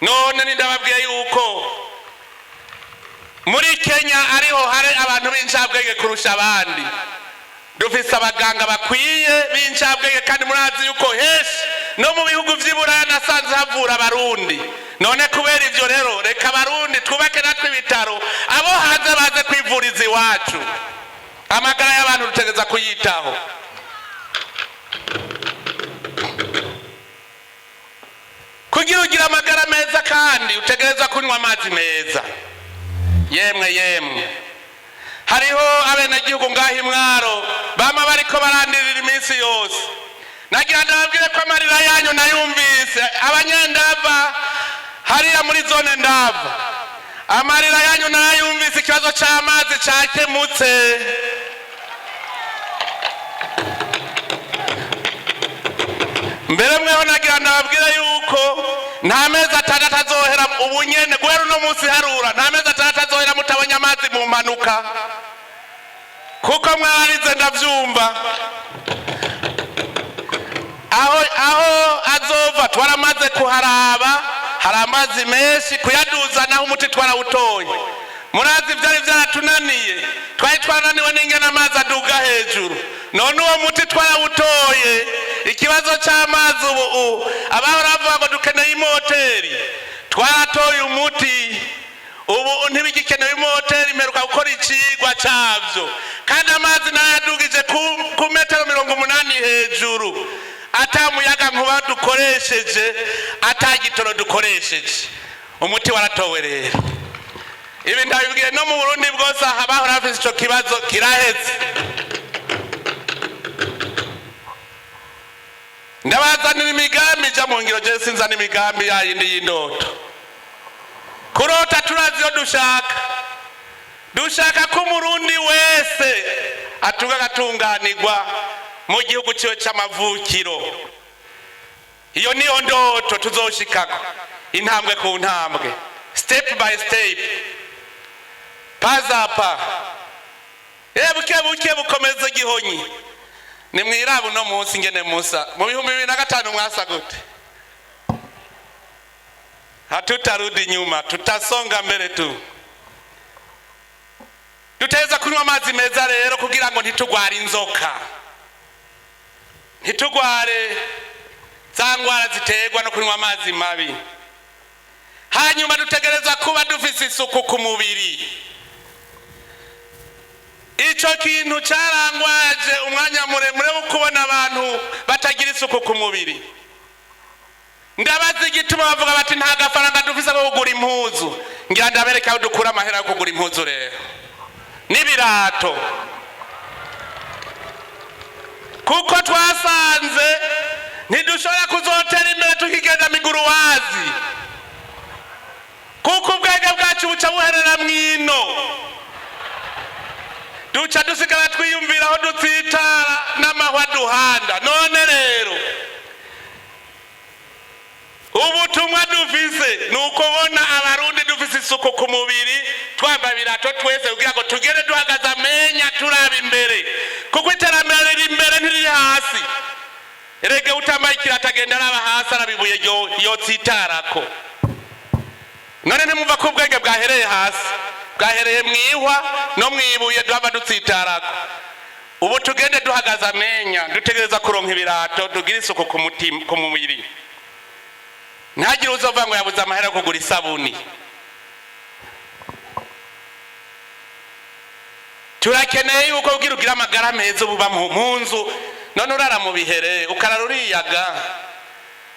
None nindababwiye yuko muri Kenya ariho hari abantu b'incabwenge kurusha abandi. Dufise abaganga bakwiye b'incabwenge, kandi murazi yuko henshi no mu bihugu vy'i Buraya nasanze havura Abarundi. None kubera ivyo rero, reka Abarundi twubake natwe ibitaro, abo hanze baze kwivuriza iwacu. Amagara y'abantu dutegereza kuyitaho. Kugira ugire amagara meza kandi utegereza kunywa amazi meza. Yemwe yemwe, hariho abenegihugu ngaho imwaro bama bariko barandirira iminsi yose. Nagira ndababwire ko amarira yanyu nayumvise. Abanyandava hariya muri zone Ndava, amarira yanyu nayumvise. Ikibazo c'amazi cakemutse. Mbere mweho nagira ndababwire yuko nta mezi 6 azohera ubu nyene guhera uno munsi harura, nta mezi 6 azohera mutabonye amazi mu mpanuka, kuko mwarize ndavyumva. Aho azova twaramaze kuharaba, hari amazi menshi. Kuyaduza naho umuti twarawutoye. Murazi vyari vyaratunaniye, twari twarananiwe n'ingene amazi aduga hejuru. None uwo muti twarawutoye. Ikibazo c'amazi ubu, abahora bavuga ngo dukeneye imoteri, twaratoye umuti, ubu ntibigikenewe imoteri. Mperuka gukora icigwa cavyo, kandi amazi nayadugije ku metero 80 hejuru, ata muyaga nkuba dukoresheje, ata gitoro dukoresheje. Umuti waratowe rero. Ibi ndabibwiye no mu Burundi bwose, aha bahora bafise ico kibazo kiraheze. Ndabazanira imigambi ija mu ngiro. Jewe sinzana imigambi yayindi y'indoto. Kurota turazi iyo dushaka. Dushaka ko Umurundi wese atunga agatunganirwa mu gihugu ciwe c'amavukiro. Iyo niyo ndoto tuzoshikako, intambwe ku ntambwe, step by step, pas à pas, buke buke bukomeza igihonyi. Nimwiraba uno munsi ngene musa. Mu 2005 mwasa gute? Hatutarudi nyuma, tutasonga mbere tu. Duteza kunywa amazi meza rero kugira ngo ntitugware inzoka, ntitugware za ngwara ziterwa no kunywa amazi mabi. Hanyuma dutegereza kuba dufise isuku ku mubiri. Ico kintu carangwaje umwanya muremure wo kubona abantu batagira isuku ku mubiri. Ndabaza igituma bavuga bati: "Nta gafaranga dufise ko kugura impuzu." Ngira ndabereka aho dukura amahera yo kugura impuzu rero n'ibirato, kuko twasanze ntidushobora kuzotera imbere tukigenda miguru wazi, kuko ubwenge bwacu buca buherera mwino, duca dusigara twiyumvira aho dutsitara n'amahwa duhanda. None rero ubutumwa dufise ni ukubona Abarundi dufise isuku ku mubiri, twambaye ibirato twese, kugira ngo tugende duhagaze amenya, turaba imbere, kuko iterambere riri imbere, ntiriri hasi. Erege utambaye ikirato agenda araba hasi, araba ibuye yotsitarako. None ntimwumva ko ubwenge bwahereye hasi, bwahereye mwihwa no mwibuye duhava dutsitarako? Ubu tugende duhagaze amenya. Dutegereza kuronka ibirato, tugire isuku ku mutima, ku mubiri. Ntagire uzova ngo yabuze amahera yo kugura isabuni. Turakeneye yuko kugira ugire amagara meza ububa mu nzu. None urara mu bihere, ukarara uriyaga,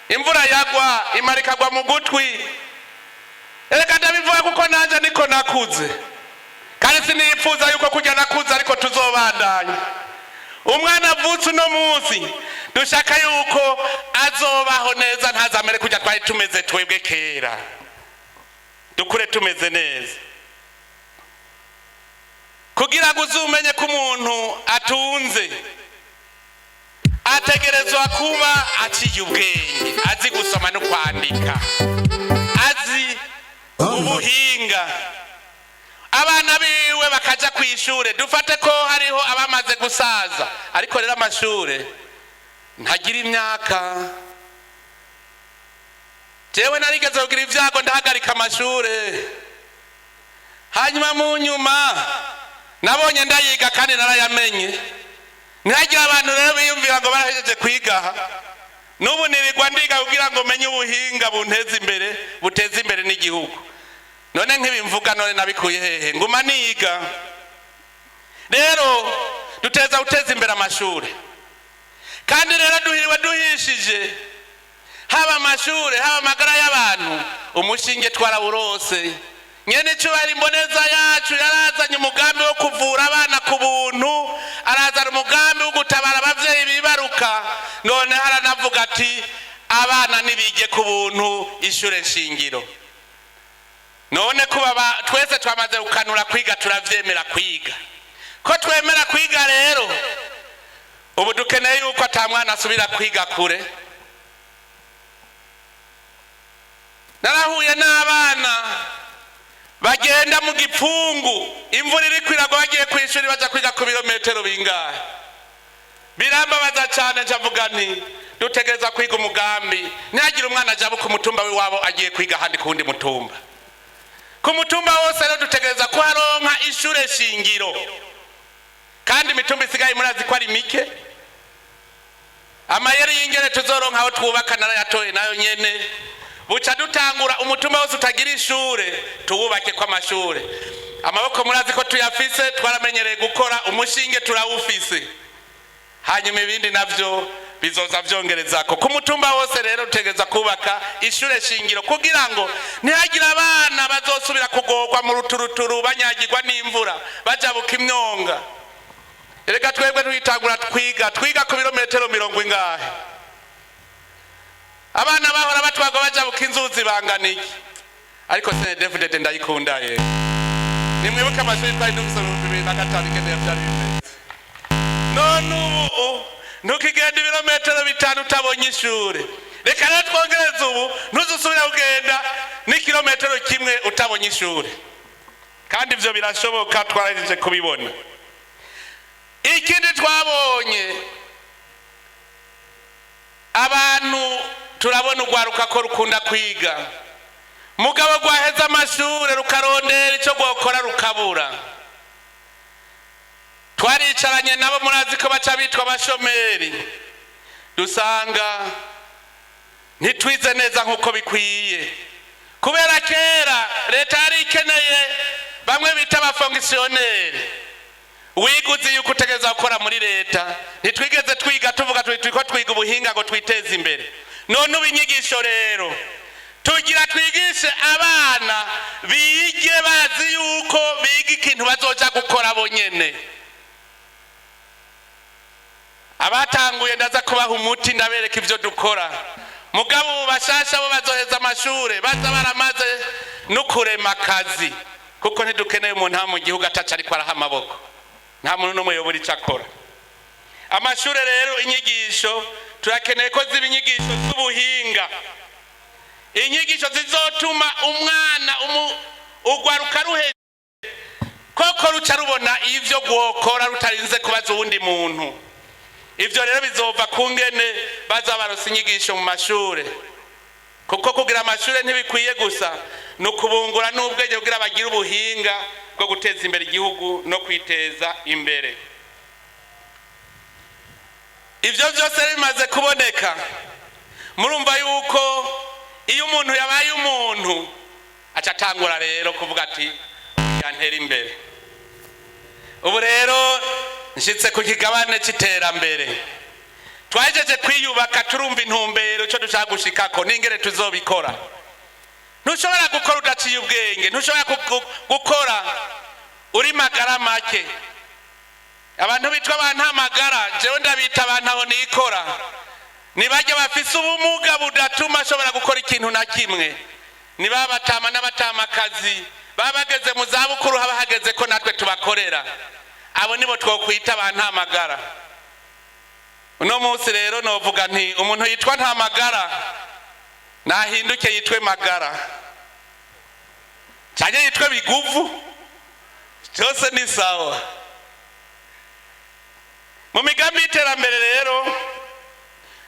imvura yagwa imara ikagwa mu gutwi. Reka ndabivuga kuko nanjye niko nakuze, kandi sinipfuza yuko kujya nakuze, ariko tuzobandanya. Umwana avutse uno munsi dushaka yuko azobaho neza, ntazamere kujya twari tumeze twebwe kera. Dukure tumeze neza. Kugira ngo uzumenye ko umuntu atunze, ategerezwa kuba aciye ubwenge, azi gusoma no kwandika, azi ubuhinga, abana biwe bakaja ku ishure. Dufate ko hariho abamaze gusaza, ariko rero amashure ntagira imyaka. Jewe narigeze kugira ibyago, ndahagarika amashure. Hanyuma mu nyuma nabonye ndayiga kandi narayamenye. Ntihagire abantu rero biyumvira ngo barahejeje kwigaha. N'ubu nirirwa ndiga kugira ngo menye ubuhinga bunteze imbere, buteze imbere n'igihugu. None nk'ibimvuga none nabikuye hehe? Nguma niga. Rero duteza guteza imbere amashuri. Kandi rero duhiriwe duhishije, haba amashuri, haba amagara y'abantu. Umushinge twarawurose. Nyene icubahiro imboneza yacu yarazanye umugambi wo kuvura abana ku buntu, arazana umugambi wo gutabara abavyeyi bibaruka. None haranavuga ati: "Abana nibige ku buntu ishure nshingiro." None kuba twese twamaze gukanura kwiga, turavyemera kwiga. Ko twemera kwiga rero, ubu dukeneye yuko ata mwana asubira kwiga kure. Narahuye n'abana bagenda mu gipfungu, imvura iri kwiragwa, bagiye ku ishuri, baja kwiga ku birometero bingahe. Birambabaza cyane. Ncavuga nti: "Dutegereza kwiga umugambi, ntihagire umwana ajabuka ku mutumba w'iwabo agiye kwiga ahandi ku wundi mutumba." Ku mutumba wose rero dutegereza kuharonka ishure shingiro. Kandi imitumba isigaye murazi ko ari mike. Amayeri y'ingene tuzoronka aho twubaka narayatoye nayo nyene. Buca dutangura umutumba wose utagira ishure, tuwubake ko amashure. Amaboko murazi ko tuyafise, twaramenyereye gukora, umushinge turawufise. Hanyuma ibindi navyo Bizoza vyongerezako ku mutumba wose. Rero utegereza kubaka ishure shingiro kugira ngo ntihagire abana bazosubira kugorwa mu ruturuturu, banyagirwa n'imvura, bajabuka imyonga. Erega twebwe twitangura twiga ku birometero mirongo ingahe? Abana bahora batwagwa bajabuka inzuzi bangana iki? Ariko CNDD-FDD ndayikunda ye. Nimwibuke amashuri twari dufise mu 2005 ingene vyari bimeze. None ubu ntukigenda ibirometero 5 utabonye ishure. Reka rero twongereze, ubu ntuzusubira kugenda n'ikirometero 1 utabonye ishure. Kandi ivyo birashoboka, twarahejeje kubibona. Ikindi twabonye, abantu turabona urwaruka ko rukunda kwiga, mugabo rwaheza amashure rukarondera icyo rwokora rukabura. Twaricaranye nabo, murazi ko baca bitwa abashomeri. Dusanga ntitwize neza nk'uko bikwiye, kubera kera leta yari ikeneye bamwe bita aba fonctionnaires. Wiguze yuko utegereza gukora muri leta. Ntitwigeze twiga tuvuga turiko twiga ubuhinga ngo twiteze imbere. None ubu inyigisho rero tugira twigishe abana bige bazi yuko biga ikintu bazoja gukora bonyene. Abatanguye ndaza kubaha umuti, ndabereka ivyo dukora. Mugabo ubu bashasha bo bazoheza amashure baza baramaze no kurema akazi, kuko ntidukeneye umuntu aba mu gihugu ataca ariko araha amaboko. Nta muntu n'umwe yobura icyo akora. Amashure rero, inyigisho turakeneye ko ziba inyigisho z'ubuhinga, inyigisho zizotuma umwana ugwaruka ruhe koko ruca rubona ivyo rwokora rutarinze kubaza uwundi muntu. Ivyo rero bizova ku ngene baza baronsa inyigisho mu mashure, kuko kugira amashure ntibikwiye gusa, ni ukubungura n'ubwenge kugira bagire ubuhinga bwo guteza imbere igihugu no kwiteza imbere. Ivyo byose bimaze kuboneka, murumva yuko iyo umuntu yabaye umuntu aca atangura rero kuvuga ati: "Yantera imbere." Ubu rero nshitse ku kigabane c'iterambere. Twahejeje kwiyubaka, turumva intumbero, icyo dushaka gushikako n'ingene tuzobikora. Ntushobora gukora udaciye ubwenge, ntushobora gukora uri magara make. Abantu bitwa abantu amagara, jewe ndabita abantu aho nikora, ni bajya bafise ubumuga budatuma ashobora gukora ikintu na kimwe, ni ba batama n'abatamakazi baba bageze mu zabukuru, haba hageze ko natwe tubakorera. Abo nibo twokwita ba ntamagara. Uno munsi rero novuga nti umuntu yitwa ntamagara nahinduke yitwe magara cyane, yitwe biguvu, byose ni sawa. Mu migambi y'iterambere rero,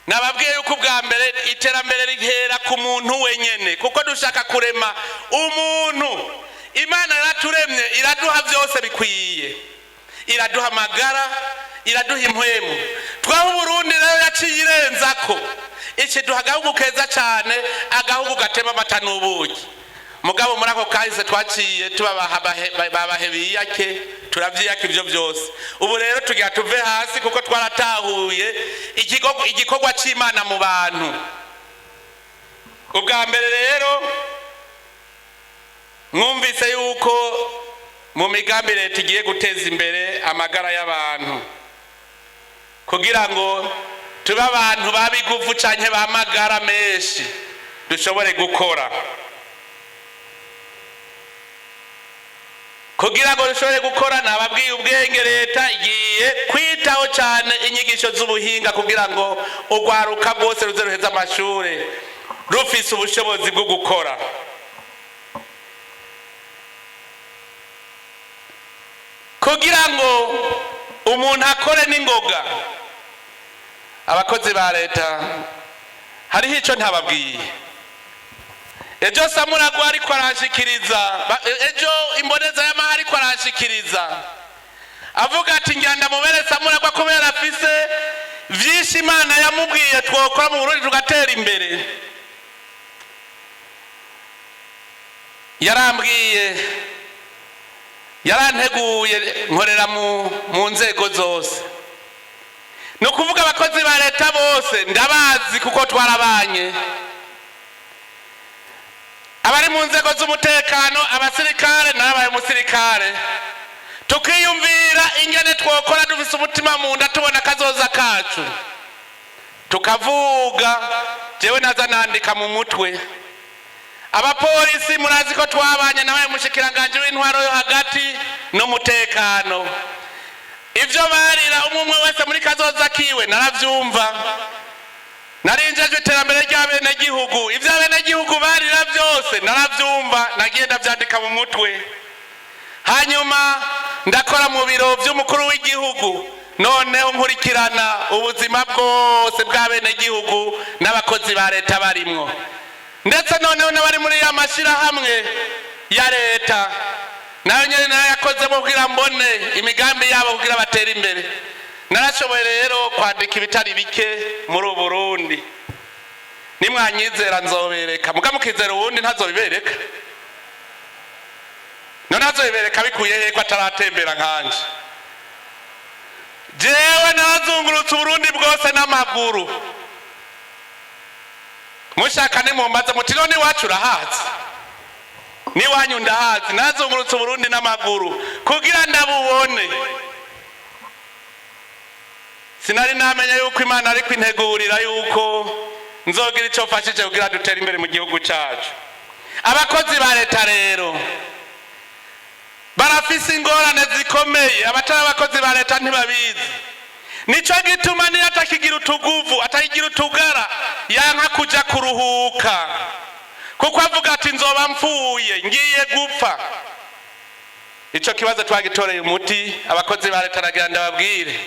nababwiye yuko ubwa mbere iterambere rihera ku muntu wenyene, kuko dushaka kurema umuntu. Imana yaraturemye, iraduha byose bikwiye, iraduha amagara, iraduha impwemu. Twaho Uburundi rero yaciye irenzako ikiduha agahugu keza cyane, agahugu gatema amata n'ubuki. Mugabo muri ako kahise twaciye tuba babahe biyake, turavyiyaka ivyo byose. Ubu rero tugira tuve hasi, kuko twaratahuye igikorwa c'Imana mu bantu. Ubwa mbere rero mwumvise yuko mu migambi leta igiye guteza imbere amagara y'abantu, kugira ngo tube abantu babiguvu canke b'amagara menshi, dushobore gukora. Kugira ngo dushobore gukora, nababwiye ubwenge, leta igiye kwitaho cyane inyigisho z'ubuhinga, kugira ngo urwaruka rwose ruze ruheze amashure rufise ubushobozi bwo gukora. Kugira ngo umuntu akore n'ingoga. Abakozi ba leta, hariho icyo ntababwiye. Ejo Samuragwa ariko aranshikiriza, ejo imboneza y'amahari ariko aranshikiriza avuga ati: "Njyanda mubere Samuragwa kubera afise vyinshi Imana yamubwiye twokora mu Burundi tugatera imbere." Yarambwiye, yaranteguye, nkorera mu nzego zose. Ni ukuvuga abakozi ba leta bose ndabazi kuko twarabanye, abari mu nzego z'umutekano, abasirikare, n'abaye umusirikare, tukiyumvira ingene twokora dufise umutima mu nda, tubona kazoza kacu, tukavuga. Jewe naza nandika mu mutwe. Abapolisi murazi ko twabanye, nabaye umushikiranganji w'intwaro yo hagati n'umutekano. Ivyo barira umwe umwe wese muri kazoza kiwe naravyumva. Narinjejwe iterambere ry'abenegihugu, ivyo abenegihugu barira byose naravyumva, nagiye ndavyandika mu mutwe. Hanyuma ndakora mu biro vy'umukuru w'igihugu, noneho nkurikirana ubuzima bwose bw'abenegihugu n'abakozi ba leta barimwo, ndetse noneho n'abari muri ya mashyirahamwe ya leta nayo nyene narayakozemo kugira mbone imigambi yabo kugira batere imbere. Narashoboye rero kwandika ibitari bike muri ubu Burundi. Nimwanyizera nzobereka, muga mukizera uwundi ntazobibereka. None azobibereka bikuye he ko ataratembera nkanje? Jewe narazungurutse Uburundi bwose n'amaguru. Mushaka nimumbaze muti: "None iwacu urahazi?" N'iwanyu ndahazi. Nazungurutse Uburundi n'amaguru kugira ndabubone. Sinari namenya yuko Imana ariko integurira yuko nzogira icyo mfashije kugira dutere imbere mu gihugu cyacu. Abakozi ba leta rero barafise ingorane zikomeye, abatari abakozi ba leta ntibabizi. Nico gituma niyo atakigira utuguvu, atakigira utugara, yanka kuja kuruhuka, kuko avuga ati: "Nzoba mpfuye, ngiye gupfa." Ico kibazo twagitoreye umuti. Abakozi ba leta, nagira ndababwire,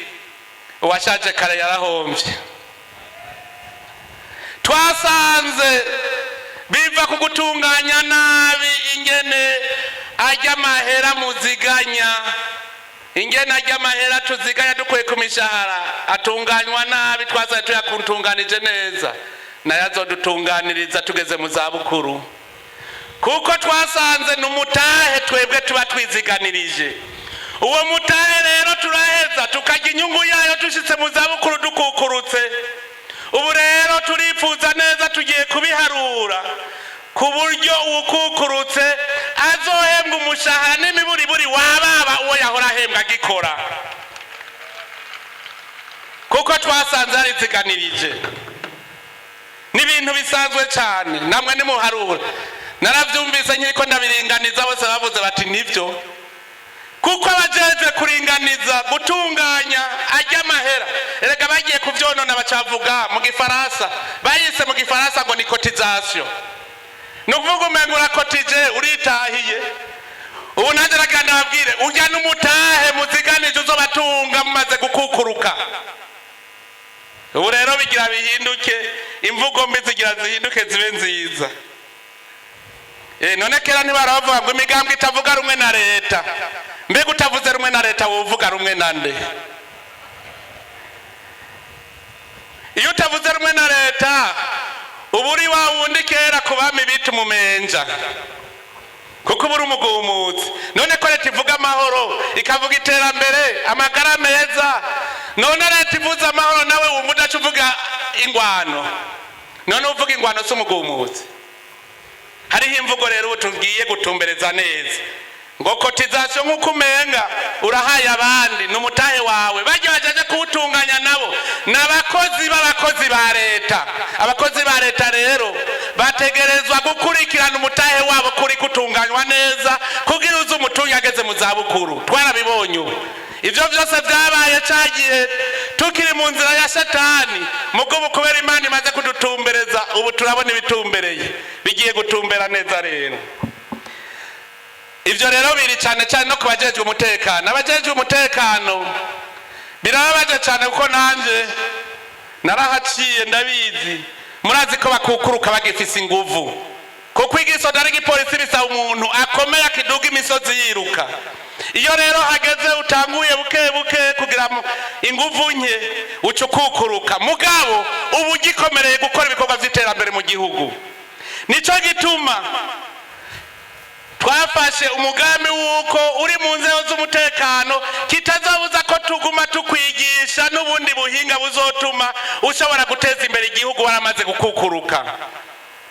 uwashaje kare yarahomvye. Twasanze biva ku gutunganya nabi ingene ajya amahera muziganya, ingene ajya amahera tuziganya dukuye ku mishahara atunganywa nabi. Twazaye tuyakuntunganije neza, nayo azodutunganiriza tugeze mu zabukuru, kuko twasanze ni umutahe twebwe tuba twiziganirije. Uwo mutahe rero turaheza tukarya inyungu yayo dushitse mu zabukuru dukukurutse. Ubu rero turifuza neza, tugiye kubiharura ku buryo uwukukurutse azohembwa umushahara n'imiburiburi wababa uwo yahora ahembwa agikora, kuko twasanze yariziganirije. Ni ibintu bisanzwe cyane, namwe nimuharura. Narabyumvise nkiriko ndabiringaniza, bose bavuze bati: "Nibyo." Kuko abajejwe kuringaniza, gutunganya ajya amahera, erega bagiye kuvyonona, bacavuga mu gifaransa, bayise mu gifaransa ngo ni cotisation. Ni ukuvuga umenga urakotije uritahiye. Ubu nanjye nagira ndababwire: urya n'umutahe muziganije uzobatunga mumaze gukukuruka. Ubu rero bigira bihinduke, imvugo mbi zigira zihinduke zibe nziza. None kera ntibaravuga ngo imigambwe itavuga rumwe na leta? Mbega utavuze rumwe na leta wovuga rumwe na nde? Iyo utavuze rumwe na leta uba uri wa wundi kera ku bami bita umumenja, kuko uba uri umugumutsi. None ko leta ivuga amahoro, ikavuga iterambere, amagara meza, none leta ivuze amahoro nawe wumva udaca uvuga ingwano? None uvuga ingwano si umugumutsi? Hariho imvugo rero ubu tugiye gutumbereza neza, ngo cotisation, nk'uko umenga urahaye abandi, ni umutahe wawe. Bajya bajaje kuwutunganya nabo ni abakozi b'abakozi ba leta. Abakozi ba leta rero bategerezwa gukurikirana umutahe wabo kuri gutunganywa neza, kugira uze umutungi ageze mu zabukuru. Twarabibonye ubu, ivyo vyose vyabaye ca gihe tukiri mu nzira ya Shetani. Mugo kubera Imana imaze kudutumbereza, ubu turabona ibitumbereye bigiye gutumbera neza. Rero ivyo rero biri cyane cyane no ku bajejwe umutekano. Abajejwe umutekano birababaje cyane, kuko nanje narahaciye, ndabizi. Murazi ko bakukuruka bagifise inguvu, kuko igisoda n'igipolisi bisaba umuntu akomeye, akiduga imisozi yiruka. Iyo rero hageze utanguye buke buke kugira inguvu nke, uca ukukuruka, mugabo uba ugikomereye gukora ibikorwa by'iterambere mu gihugu. Nico gituma twasanze Twafashe umugambi w'uko uri mu nzego z'umutekano kitazabuza ko tuguma tukwigisha n'ubundi buhinga buzotuma ushobora guteza imbere igihugu waramaze gukukuruka.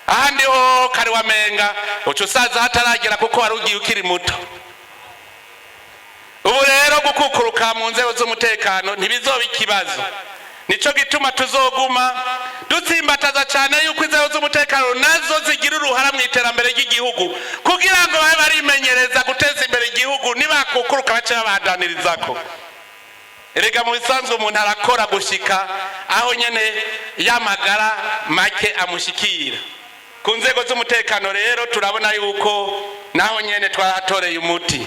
Ahandi ho kare wamenga uca usaza hataragera, kuko wari ugiye ukiri muto. Ubu rero gukukuruka mu nzego z'umutekano ntibizoba ikibazo. Nico gituma tuzoguma dutsimbataza cyane yuko inzego z'umutekano nazo zigira uruhara mu iterambere ry'igihugu, kugira ngo babe barimenyereza guteza imbere igihugu, nibakukuruka bace babandanirizako. Erega mu bisanzwe umuntu arakora gushika aho nyene y'amagara make amushikira. Ku nzego z'umutekano rero turabona yuko naho nyene twaratoreye umuti.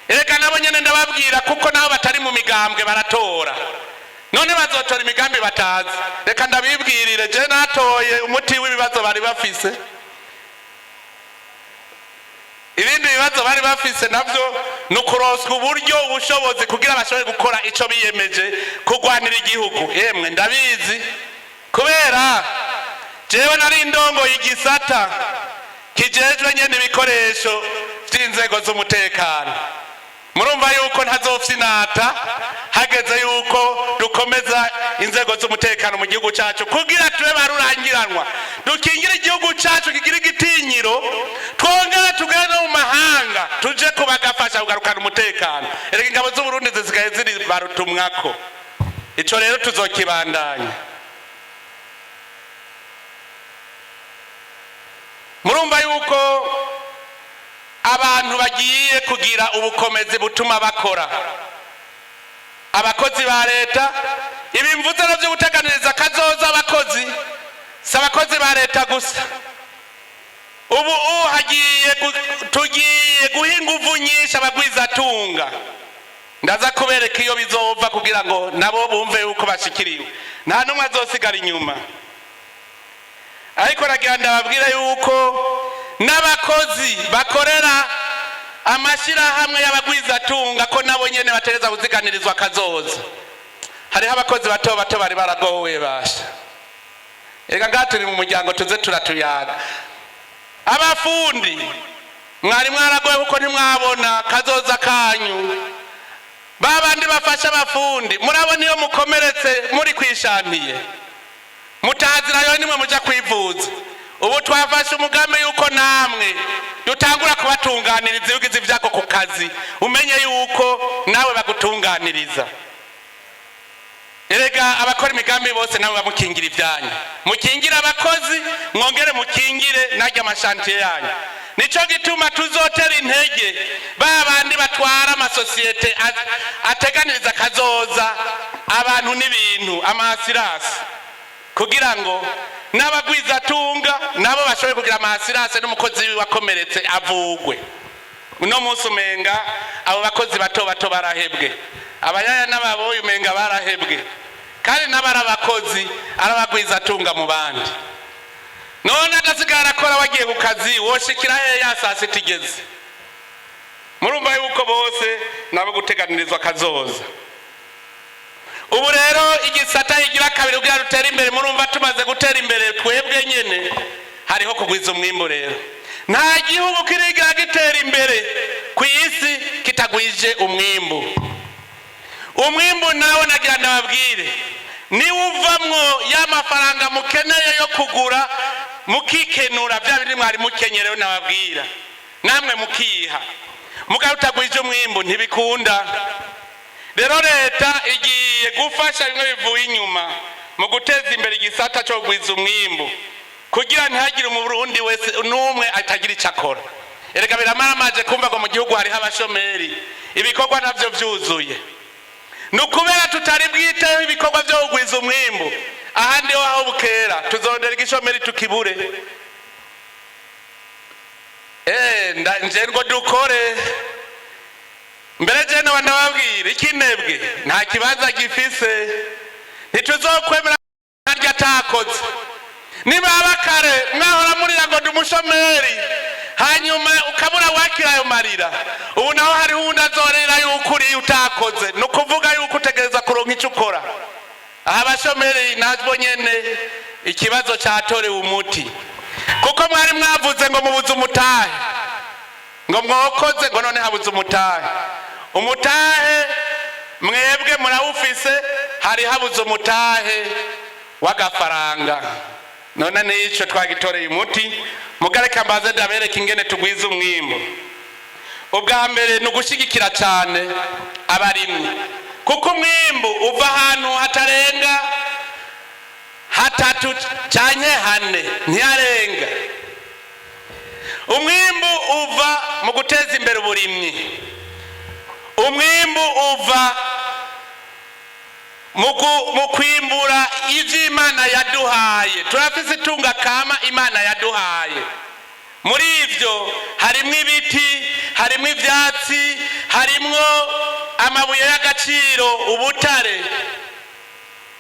Erega nabo nyene ndababwira, kuko nabo batari mu migambwe baratora. None bazotora imigambi batazi? Reka ndabibwirire, je natoye umuti w'ibibazo bari bafise. Ibindi bibazo bari bafise navyo ni ukuronswa uburyo, ubushobozi, kugira bashobore gukora ico biyemeje, kurwanira igihugu. Yemwe, ndabizi kubera jewe nari ndongoye igisata kijejwe nyene ibikoresho vy'inzego z'umutekano. Murumva yuko ntazofyinata hageze yuko dukomeza inzego z'umutekano mu gihugu cyacu, kugira tube barurangiranwa, dukingire igihugu cyacu, kigira igitinyiro, twongere tugere no mu mahanga, tuje kubagafasha kugarukana umutekano. Erega ingabo z'Uburundi zisigaye ziri barutumwako. Ico rero tuzokibandanya. Murumva yuko abantu bagiye kugira ubukomezi butuma bakora, abakozi ba leta. Ibi mvuze navyo guteganiriza kazoza abakozi, si abakozi ba leta gusa. Ubu hagiye tugiye guha inguvu nyinshi abagwizatunga. Ndaza kubereka iyo bizova, kugira ngo nabo bumve yuko bashikiriwe, nta n'umwe azosigara inyuma. Ariko nagira ndababwire yuko n'abakozi bakorera amashyirahamwe y'abagwizatunga ko nabo nyene batereza kuziganirizwa kazoza. Hariho abakozi bato bato bari baragowe. Basha, reka ngaha turi mu muryango, tuze turatuyaga. Abafundi mwari mwaragowe kuko ntimwabona kazoza kanyu. Babandi bafasha abafundi, murabona iyo mukomeretse muri kwishantiye mutazirayo, nimwe muja kwivuza. Ubu twafashe umugambi yuko namwe dutangura kubatunganiriza. Iyo ugize ibyago ku kazi, umenye yuko nawe bagutunganiriza. Erega abakora imigambi bose nabo bamukingira ibyanyu, mukingire abakozi, mwongere mukingire narya amashantiye yanyu. Nico gituma tuzotera intege ba bandi batwara amasosiyete ateganiriza kazoza abantu n'ibintu, ama assurances, kugira ngo n'abagwizatunga nabo bashobore kugira ama assurances, n'umukozi wakomeretse avugwe. Uno munsi umenga abo bakozi bato bato barahebwe, abayaya n'ababoyi umenga barahebwe, kandi n'abari abakozi arabagwizatunga mu bandi. None adasigara arakora, wagiye ku kazi woshikira hehe ya saa sita igeze? Murumva yuko bose nabo guteganirizwa kazoza. Ubu rero igisata igira kabiri kugira rutere imbere, murumva tumaze gutera imbere twebwe nyene, hariho kugwiza umwimbu. Rero nta gihugu kirigira gitera imbere ku isi kitagwije umwimbu. Umwimbu nawe nagira ndababwire, niwe uvamwo ya mafaranga mukeneye yo kugura mukikenura bya bindi mwari mukenyerewe nababwira, namwe mukiha. Mugabo utagwije umwimbu ntibikunda. Rero leta igiye gufasha bimwe bivuye inyuma mu guteza imbere igisata cyo kugwiza umwimbu, kugira ntihagire Umurundi wese n'umwe atagira icyo akora. Erega biramaramaje kumva ngo mu gihugu hariho abashomeri, ibikorwa navyo vyuzuye. Ni ukubera tutari bwiteho ibikorwa vyo kugwiza umwimbu. Ahandi ho aho bukera tuzondera igishomeri tukibure. Nje ngo dukore mbere. Je noba ndababwira ikinebwe nta kibanza gifise. Ntituzokwemera harya atakoze. Nibaba kare mwahora murira ngo ndi umushomeri, hanyuma ukabura wakira ayo marira. Ubu naho hariho uwundi azorera yuko uriye utakoze. Ni ukuvuga yuko utegereza kuronka icyo ukora. Aha abashomeri nabwo nyene ikibazo catorewe umuti, kuko mwari mwavuze ngo mubuze umutahe. Ngo mwokoze, ngo none habuze umutahe. Umutahe mwebwe murawufise, hari habuze umutahe w'agafaranga. None nico twagitoreye umuti. Mugareka mbaze ndabereka ingene tugwiza umwimbu. Ubwa mbere ni ugushigikira cyane abarimyi, kuko umwimbu uva ahantu hatarenga hatatu canke hane, ntiyarenga. Umwimbu uva mu guteza imbere uburimyi, umwimbu uva mu kwimbura ivyo Imana yaduhaye. Turafise itunga kama Imana yaduhaye. Muri ivyo harimwo ibiti, harimwo ivyatsi, harimwo amabuye y'agaciro, ubutare.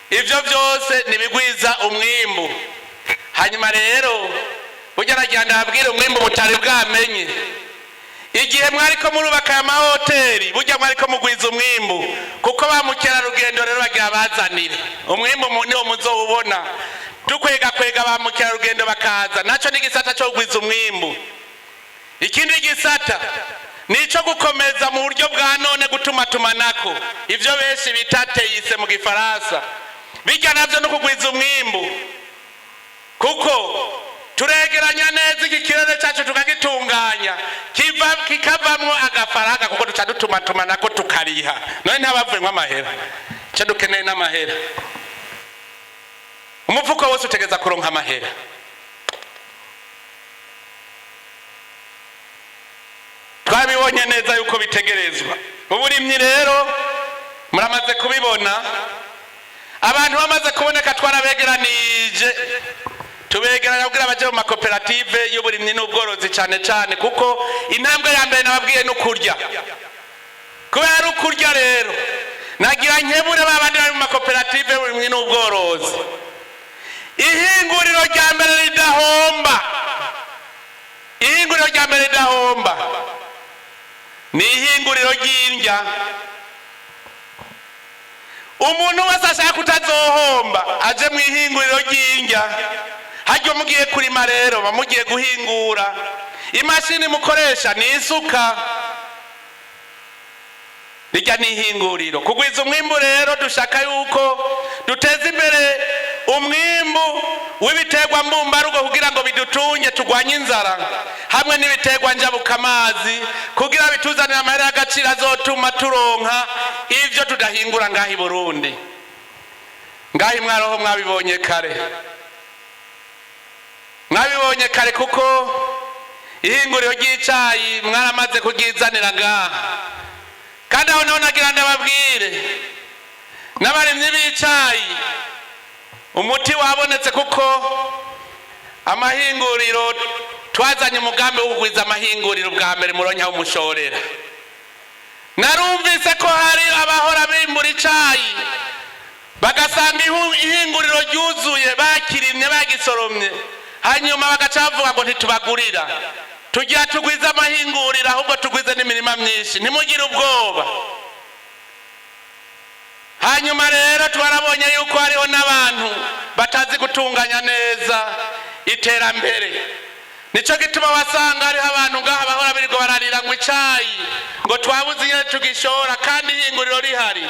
Ivyo vyose nibigwiza umwimbu. Hanyuma rero burya nagira ndababwire umwimbu mutari bwamenye. Igihe mwariko murubaka aya mahoteli, burya mwariko mugwiza umwimbu, kuko ba mukerarugendo rero bagira bazanire umwimbu. Niwo muzowubona dukwega kwega ba mukerarugendo bakaza. Naco ni igisata co kugwiza umwimbu. Ikindi gisata ni ico gukomeza mu buryo bwa none gutumatumanako, ivyo benshi bita TIC mu Gifaransa. Bijya navyo no kugwiza umwimbu, kuko turegeranya neza iki kirere cyacu, tukagitunganya, kiva kikavamwo agafaranga, kuko duca dutumatumanako tukariha. None ntabavuyemwo amahera? Icyo dukeneye n'amahera. Umufuko wose utegeza kuronka amahera. Twabibonye neza yuko bitegerezwa. Uburimyi rero muramaze kubibona, abantu bamaze kuboneka twarabegeranije, tubegeranya kugira baje mu makoperative y'uburimyi n'ubworozi cyane cyane, kuko intambwe ya mbere nababwiye ni ukurya. Kubera ari ukurya rero, nagira nkebure ba bandi bari mu makoperative y'uburimyi n'ubworozi. Ihinguriro rya mbere ridahomba, ihinguriro rya mbere ridahomba ni ihinguriro ry'indya. Umuntu wese ashaka kutazohomba aje mu ihinguriro ry'indya. Harya mugiye kurima rero, bamugiye guhingura, imashini mukoresha ni isuka. Rijya ni ihinguriro. Kugwiza umwimbu rero, dushaka yuko duteza imbere umwimbu w'ibiterwa mbumbarugo kugira ngo bidutunge, turwanye inzara, hamwe n'ibiterwa njabukamazi kugira bituzanire amahera y'agaciro azotuma turonka ivyo tudahingura ngaha i Burundi. Ngaha imwaroho mwabibonye kare, mwabibonye kare, kuko ihinguriro ry'icayi mwaramaze kuryizanira ngaha. Kandi aho naho nagira ndababwire n'abarimyi b'icayi, umuti wabonetse, kuko amahinguriro twazanye umugambi wo kugwiza amahinguriro. Bwa mbere muronke aho mushorera. Narumvise ko hari abahora bimbura icayi bagasanga ihinguriro ryuzuye, bakirimye, bagisoromye, hanyuma bagaca bavuga ngo ntitubagurira. Tugira tugwize amahinguriro, ahubwo tugwize n'imirima myinshi, ntimugire ubwoba. Hanyuma rero twarabonye yuko hariho n'abantu batazi gutunganya neza iterambere. Nico gituma wasanga hariho abantu ngaha bahora birirwa bararira ngo icayi ngo twabuze ingene tugishora, kandi ihinguriro rihari.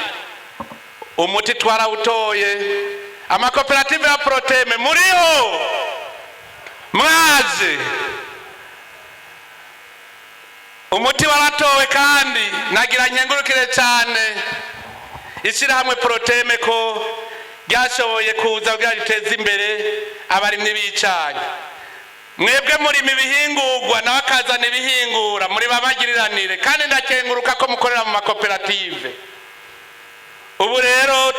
Umuti twarawutoye. Amakoperative ya Proteme muriho, mwaje, umuti waratowe. Kandi nagira nkengurukire cyane ishyirahamwe Proteme ko ryashoboye kuza kugira riteze imbere abarimyi b'icayi. Mwebwe murima ibihingurwa, nawe akazana ibihingura, muri babagiriranire. Kandi ndakenguruka ko mukorera mu makoperative. Ubu rero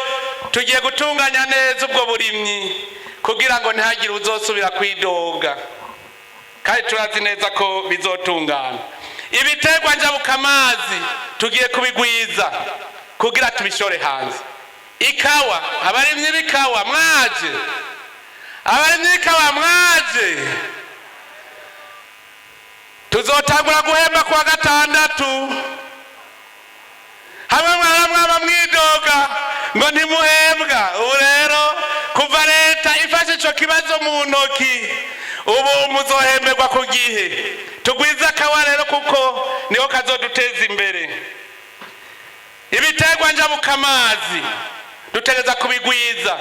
tugiye gutunganya neza ubwo burimyi kugira ngo ntihagire uzosubira kwidoga, kandi turazi neza ko bizotungana. Ibiterwa njabukamazi tugiye kubigwiza kugira tubishore hanze. Ikawa, abarimyi b'ikawa mwaje, abarimyi b'ikawa mwaje. Tuzotangura guhemba kuwa gatandatu. Hamwe mwaba mwaba mwidoga ngo ntimuhembwa, ubu rero kuva leta ifashe ico kibazo mu ntoki, ubu muzohemberwa ku gihe. Tugwize akawa rero, kuko niho kazoduteza imbere. Ibiterwa njabukamazi dutegereza kubigwiza,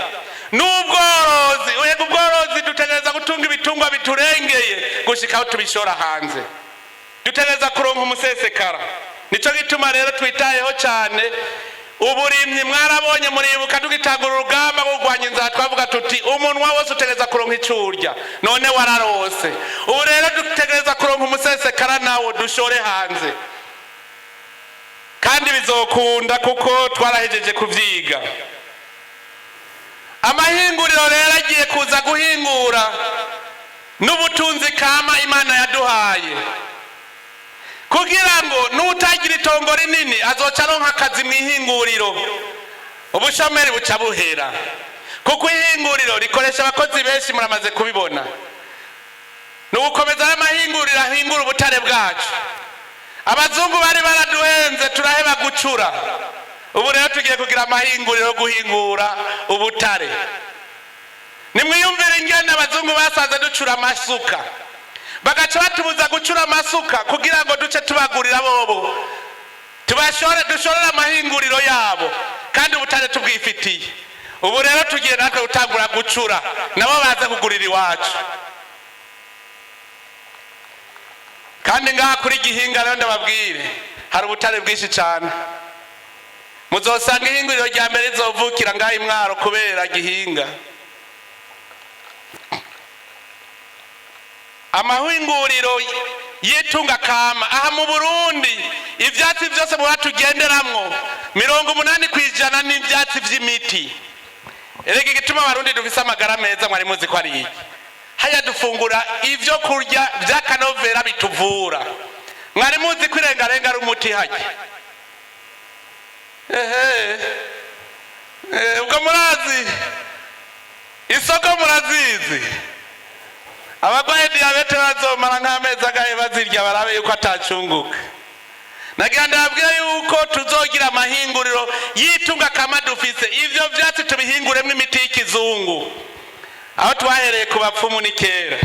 n'ubworozi. Uhega ubworozi, dutegereza gutunga ibitungwa biturengeye gushika aho tubishora hanze. Dutegereza kuronka umusesekara. Nico gituma rero twitayeho cyane uburimyi. Mwarabonye, muribuka tugitangura urugamba rwo kurwanya inzara, twavuga tuti umunwa wose utegereza kuronka icyo urya. None wararose. Ubu rero dutegereza kuronka umusesekara, nawo dushore hanze, kandi bizokunda kuko twarahejeje kuvyiga. Amahinguriro rero agiye kuza guhingura n'ubutunzi kama Imana yaduhaye, kugira ngo n'utagira itongo rinini azoca aronka akazi mu ihinguriro, ubushomeri buca buhera, kuko ihinguriro rikoresha abakozi benshi. Muramaze kubibona. Ni ugukomeza amahinguriro ahingura ubutare bwacu. Abazungu bari baraduhenze, turaheba gucura. Ubu rero tugiye kugira amahinguriro yo guhingura ubutare. Nimwiyumvire ingene abazungu basanze ducura amasuka, bagaca batubuza gucura amasuka kugira ngo duce tubagurira bobo, tubashore, dushorere amahinguriro yabo, kandi ubutare tubwifitiye. Ubu rero tugiye natwe gutangura gucura, nabo baze kugurira iwacu. Kandi ngaha kuri Gihinga rero ndababwire, hari ubutare bwinshi cyane. Muzosanga ihinguriro rya mbere rizovukira ngaha imwaro kubera Gihinga. Amahinguriro y'itunga kama aha mu Burundi, ivyatsi byose muba tugenderamwo, 80% n'ivyatsi vy'imiti. Erega igituma Abarundi dufise amagara meza, mwari muzi ko ari iki? Haya dufungura ivyo kurya vy'akanovera bituvura. Mwari muzi ko irengarenga ari umuti hajya? Ehe, ubwo murazi isoko, murazizi. Abarwaye diyabete bazomara nk'amezi agahe bazirya, barabe yuko atacunguka. Nagira ndababwira yuko tuzogira amahinguriro y'itunga kama dufise, ivyo vyatsi tubihinguremwo imiti y'ikizungu. Aho twahereye ku bapfumu ni kera.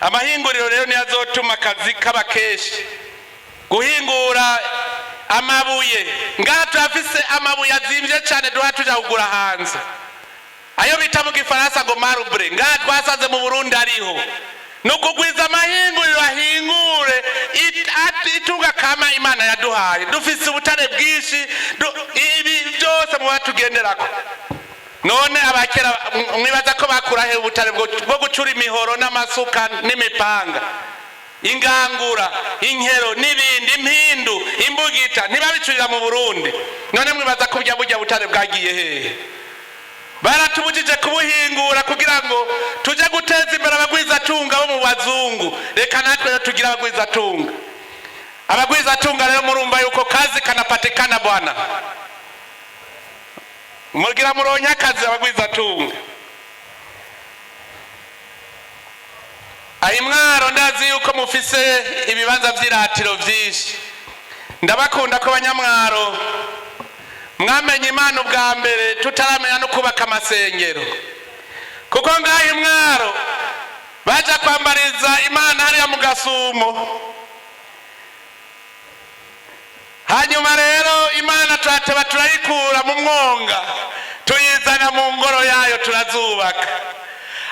Amahinguriro rero niyo azotuma akazi kaba kenshi. Guhingura amabuye, ngaha turafise amabuye azimvye cane duha tuja kugura hanze, ayo bita mu gifaransa ngo marbre. Ngaha twasanze mu Burundi ariho. Ni ukugwiza amahinguriro ahingure itunga kama Imana yaduhaye. Dufise ubutare bwinshi, ibi byose muba tugenderako. None abakera mwibaza ko bakurahe ubutare bwo gucura imihoro n'amasuka n'imipanga, ingangura, inkero n'ibindi, impindu, imbugita? Ntibabicurira mu Burundi? None mwibaza ko burya butare bwagiye hehe? Baratubujije kubuhingura kugira ngo tuje guteza imbere abagwizatunga bo mu bazungu. Reka natwe rero tugire abagwizatunga. Abagwizatunga rero murumva yuko kazi kanapatikana bwana, mugira muronke akazi abagwizatunga. Ayimwaro ndazi yuko mufise ibibanza vy'iratiro vyinshi. Ndabakunda ko abanyamwaro mwamenye Imana ubwa mbere tutaramenya no kubaka amasengero, kuko ngaho imwaro baja kwambariza Imana hariya mu Gasumo. Hanyuma rero Imana turateba turayikura mu mwonga, tuyizana mu ngoro yayo, turazubaka.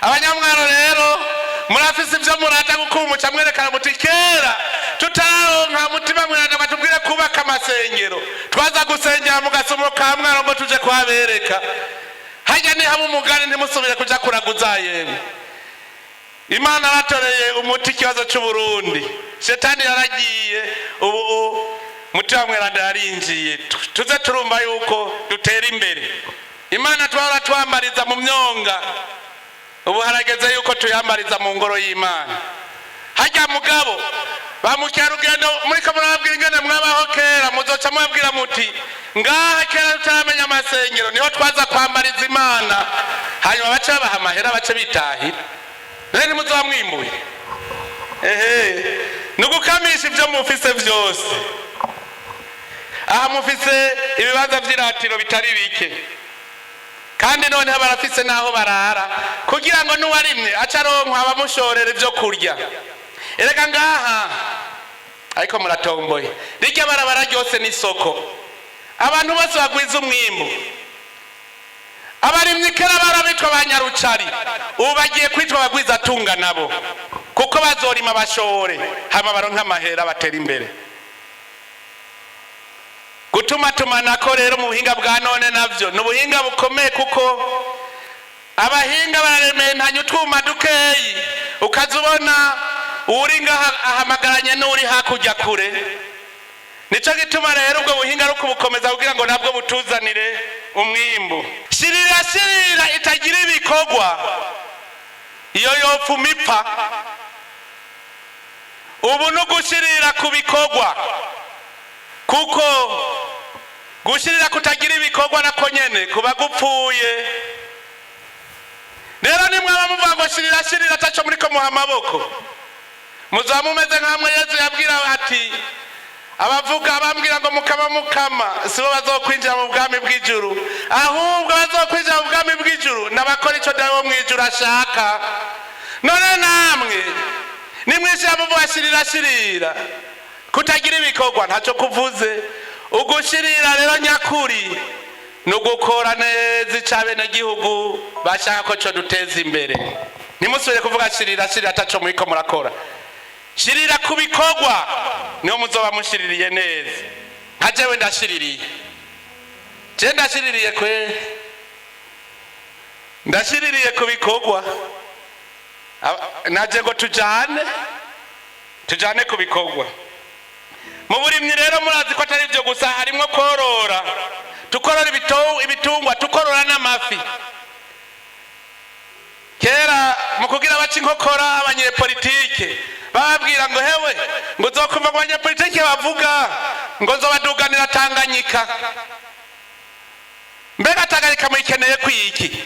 Abanyamwaro rero murafise ivyo murata gukumuca, mwerekana muti kera tutaronka Mutima Mweranda ngo tubwire kubaka amasengero, twaza gusengera mu Gasumo ka Mwaro ngo tuje kuhabereka. Hajya nihaba umugani, ntimusubire kuja kuraguza. Yemwe, Imana yaratoreye umuti ikibazo c'Uburundi. Shetani yaragiye, ubu Mutima Mweranda yarinjiye. Tuze turumva yuko dutera imbere. Imana twahora twambariza mu myonga, ubu harageze yuko tuyambariza mu ngoro y'Imana. Hajya mugabo ba mukerarugendo muriko murababwira ingene mwabaho kera, muzoca mubabwira muti ngaha kera tutaramenya amasengero niho twaza kwambariza Imana. Hanyuma bace babaha amahera, bace bitahira. Rero ntimuzoba mwimbuye. Ehe, ni ugukamisha ibyo mufise vyose. Aha mufise ibibanza vy'iratiro bitari bike, kandi noneho barafise n'aho barara, kugira ngo n'uwarimye ace aronkwa abamushorera ivyo kurya. Erega ngaha Ariko muratomboye, rirya barabara ryose n'isoko, abantu bose bagwiza umwimbu. Abarimyi kera barabitwa ba nyarucari, ubu bagiye kwitwa abagwizatunga nabo, kuko bazorima bashore, hama baronke amahera, batera imbere. Gutumatumanako rero mu buhinga bwa none navyo ni ubuhinga bukomeye, kuko abahinga bararementanya utwuma dukeyi, ukaza ubona uwuri ngaha ahamagaranye n'uri hakurya kure. Nico gituma rero ubwo buhinga ari ukubukomeza kugira ngo nabwo butuzanire umwimbu. Shirira shirira itagira ibikorwa, iyo yopfuma ipfa. Ubu ni ugushirira ku bikorwa, kuko gushirira kutagira ibikorwa nako nyene kuba gupfuye. Rero nimwaba muvuga ngo shirira shirira ataco muriko muha amaboko, muzaba mumeze nk'amwe Yezu yabwira ati: "Abavuga bambwira ngo mukama, mukama, sibo bazokwinjira mu bwami bw'ijuru, ahubwo bazokwinjira mu bwami bw'ijuru n'abakora ico Dawe wo mw'ijuru ashaka." None namwe nimwishira muvuga shirira shirira kutagira ibikorwa, ntacyo kuvuze. Ugushirira rero nyakuri ni ugukora neza ico abenegihugu bashaka ko co duteza imbere. Ntimusubire kuvuga shirira shirira ataco muriko murakora. Shirira ku bikorwa, niho muzoba mushiririye neza. Nka jewe ndashiririye, je ndashiririye kwe, ndashiririye ku bikorwa. Naje ngo tujane, tujane ku bikorwa. Mu burimyi rero murazi ko atari ibyo gusa, harimwo korora, tukorora ibitungwa, tukorora n'amafi. Kera mu kugira baca inkokora abanyepolitike, bababwira ngo hewe, ngo uzokumva ngo abanyepolitike bavuga ngo nzobaduganira Tanganyika. Mbega Tanganyika muyikeneye kwiki?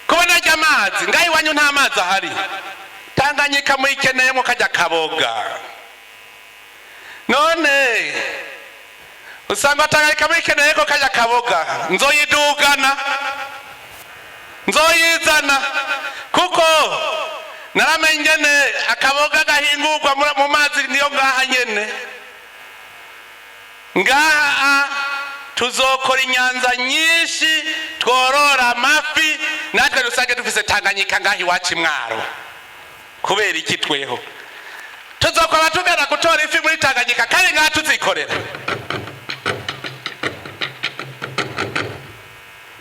Kubona arya amazi ngaho iwanyu nta mazi ahari, Tanganyika muyikeneye mukajya kaboga? None usanga Tanganyika muyikeneye ko kajya kaboga. Nzoyidugana, nzoyizana, kuko naramenye ingene akaboga gahingurwa mu mazi. Niyo ngaha nyene ngaha tuzokora inyanza nyinshi, tworora amafi, natwe dusange dufise Tanganyika ngaha iwacu imwaro. Kubera iki tweho tuzokwaba tugana gutora ifi muri Tanganyika kandi ngaha tuzikorera?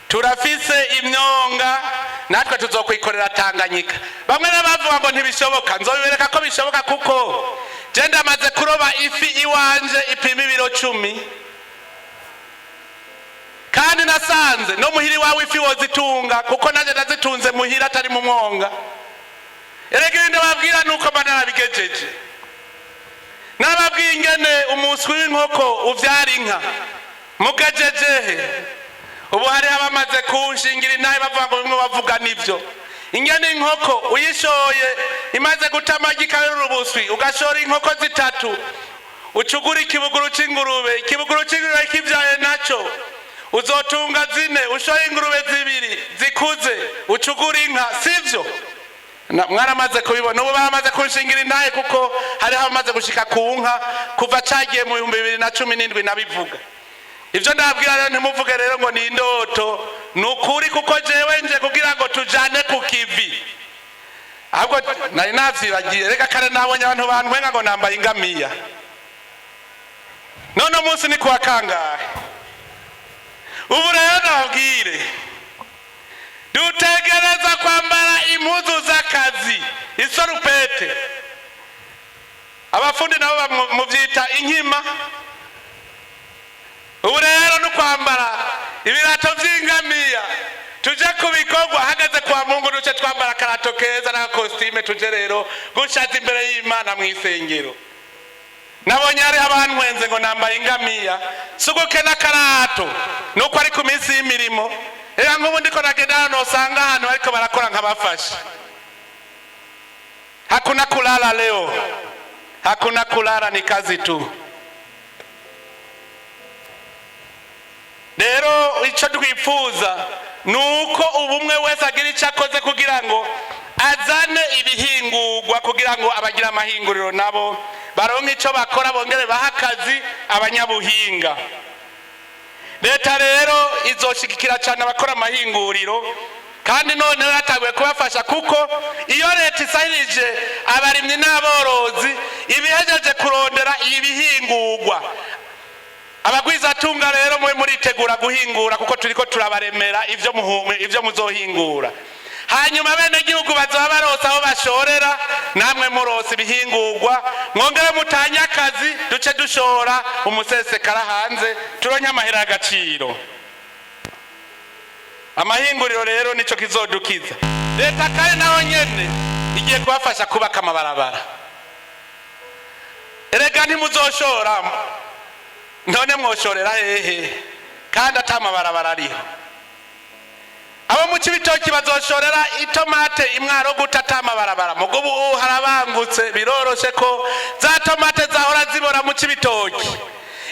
Turafise imyonga, natwe tuzokwikorera Tanganyika. Bamwe n'abavuga ngo ntibishoboka, nzobibereka ko bishoboka, kuko je ndamaze kuroba ifi iwanje ipima ibiro 10, kandi nasanze no muhiri wawe ifi wozitunga, kuko nanjye ndazitunze muhira atari mu mwonga. Erega ibindi babwira nuko mba narabigejeje. Nababwiye ingene umuswi w'inkoko uvyara inka. Mugejejehe? Ubu hariho abamaze kunshingira intahe bavuga ngo bimwe bavuga nivyo. Ingene inkoko uyishoye imaze guta amagi ikabera ubuswi, ugashora inkoko zitatu, ucugura ikibuguru c'ingurube, ikibuguru c'ingurube kivyaye naco uzotunga zine, ushoye ingurube zibiri zikuze ucugura inka, sivyo? Mwaramaze kubibona. Ubu baramaze kunshingira intahe, kuko hariho abamaze gushika ku nka kuva cagiye mu 2017 nabivuga. Ivyo ndababwira rero, ntimuvuge rero ngo ni indoto, ni ukuri, kuko jewe nje kugira ngo tujane ku kivi. Ahubwo nari navyibagiye, reka kare nabonye abantu bantwenga ngo nambaye ingamiya. None umunsi ni kuwa kangahe? Ubu rero ndababwire, dutegereza kwambara impuzu z'akazi, isorupete. Abafundi nabo muvyita inkima. Ubu rero no kwambara ibirato vy'ingamiya, tuje ku bikorwa. Hageze kwa Mungu duce twambara akarato keza n'agakositime, tuje rero gushaza imbere y'Imana mw'isengero. Nabonye hariho abantwenze ngo nambaye ingamiya. Suguke n'akarato nuko ari ku minsi y'imirimo. Reka nk'ubu ndiko nagenda hano, usanga ahantu bariko barakora nkabafasha. Hakuna kulala leo, hakuna kulala, ni kazi tu. Rero icyo twifuza ni uko ubumwe wese agira icyo akoze kugira ngo azane ibihingurwa, kugira ngo abagira amahinguriro nabo Baronke icyo bakora, bongere bahe akazi abanyabuhinga. Leta rero izoshigikira cyane abakora amahinguriro, kandi noneho yatanguye kubafasha, kuko iyo leta isahirije abarimyi n'aborozi, ibihejeje kurondera ibihingurwa. Abagwizatunga rero, mube muritegura guhingura, kuko turiko turabaremera ivyo muzohingura. Hanyuma bene gihugu bazoba baronse aho bashorera, namwe muronse ibihingurwa, mwongere mutanye akazi, duce dushora umusesekara hanze, turonke amahera y'agaciro. Amahinguriro rero nico kizodukiza. Leta kandi naho nyene igiye kubafasha kubaka amabarabara. Erega ntimuzoshora, none mwoshorera hehe kandi ata mabarabara ariho? Abo mu Cibitoki bazoshorera itomate imwaro gute ata mabarabara? Mugo ubu harabangutse, biroroshe ko za tomate zahora zibora mu Cibitoki,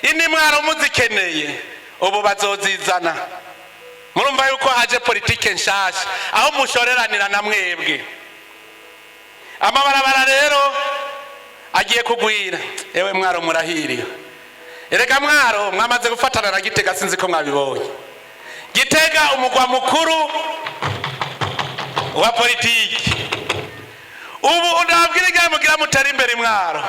indi mwaro muzikeneye, ubu bazozizana. Murumva yuko haje politike nshasha aho mushoreranira na mwebwe. Amabarabara rero agiye kugwira. Ewe Mwaro, murahiriwe. Erega Mwaro mwamaze gufatana na Gitega, sinzi ko mwabibonye. Gitega, umugwa mukuru wa politiki, ubu ndababwira ingene mugira mutere imbere Imwaro.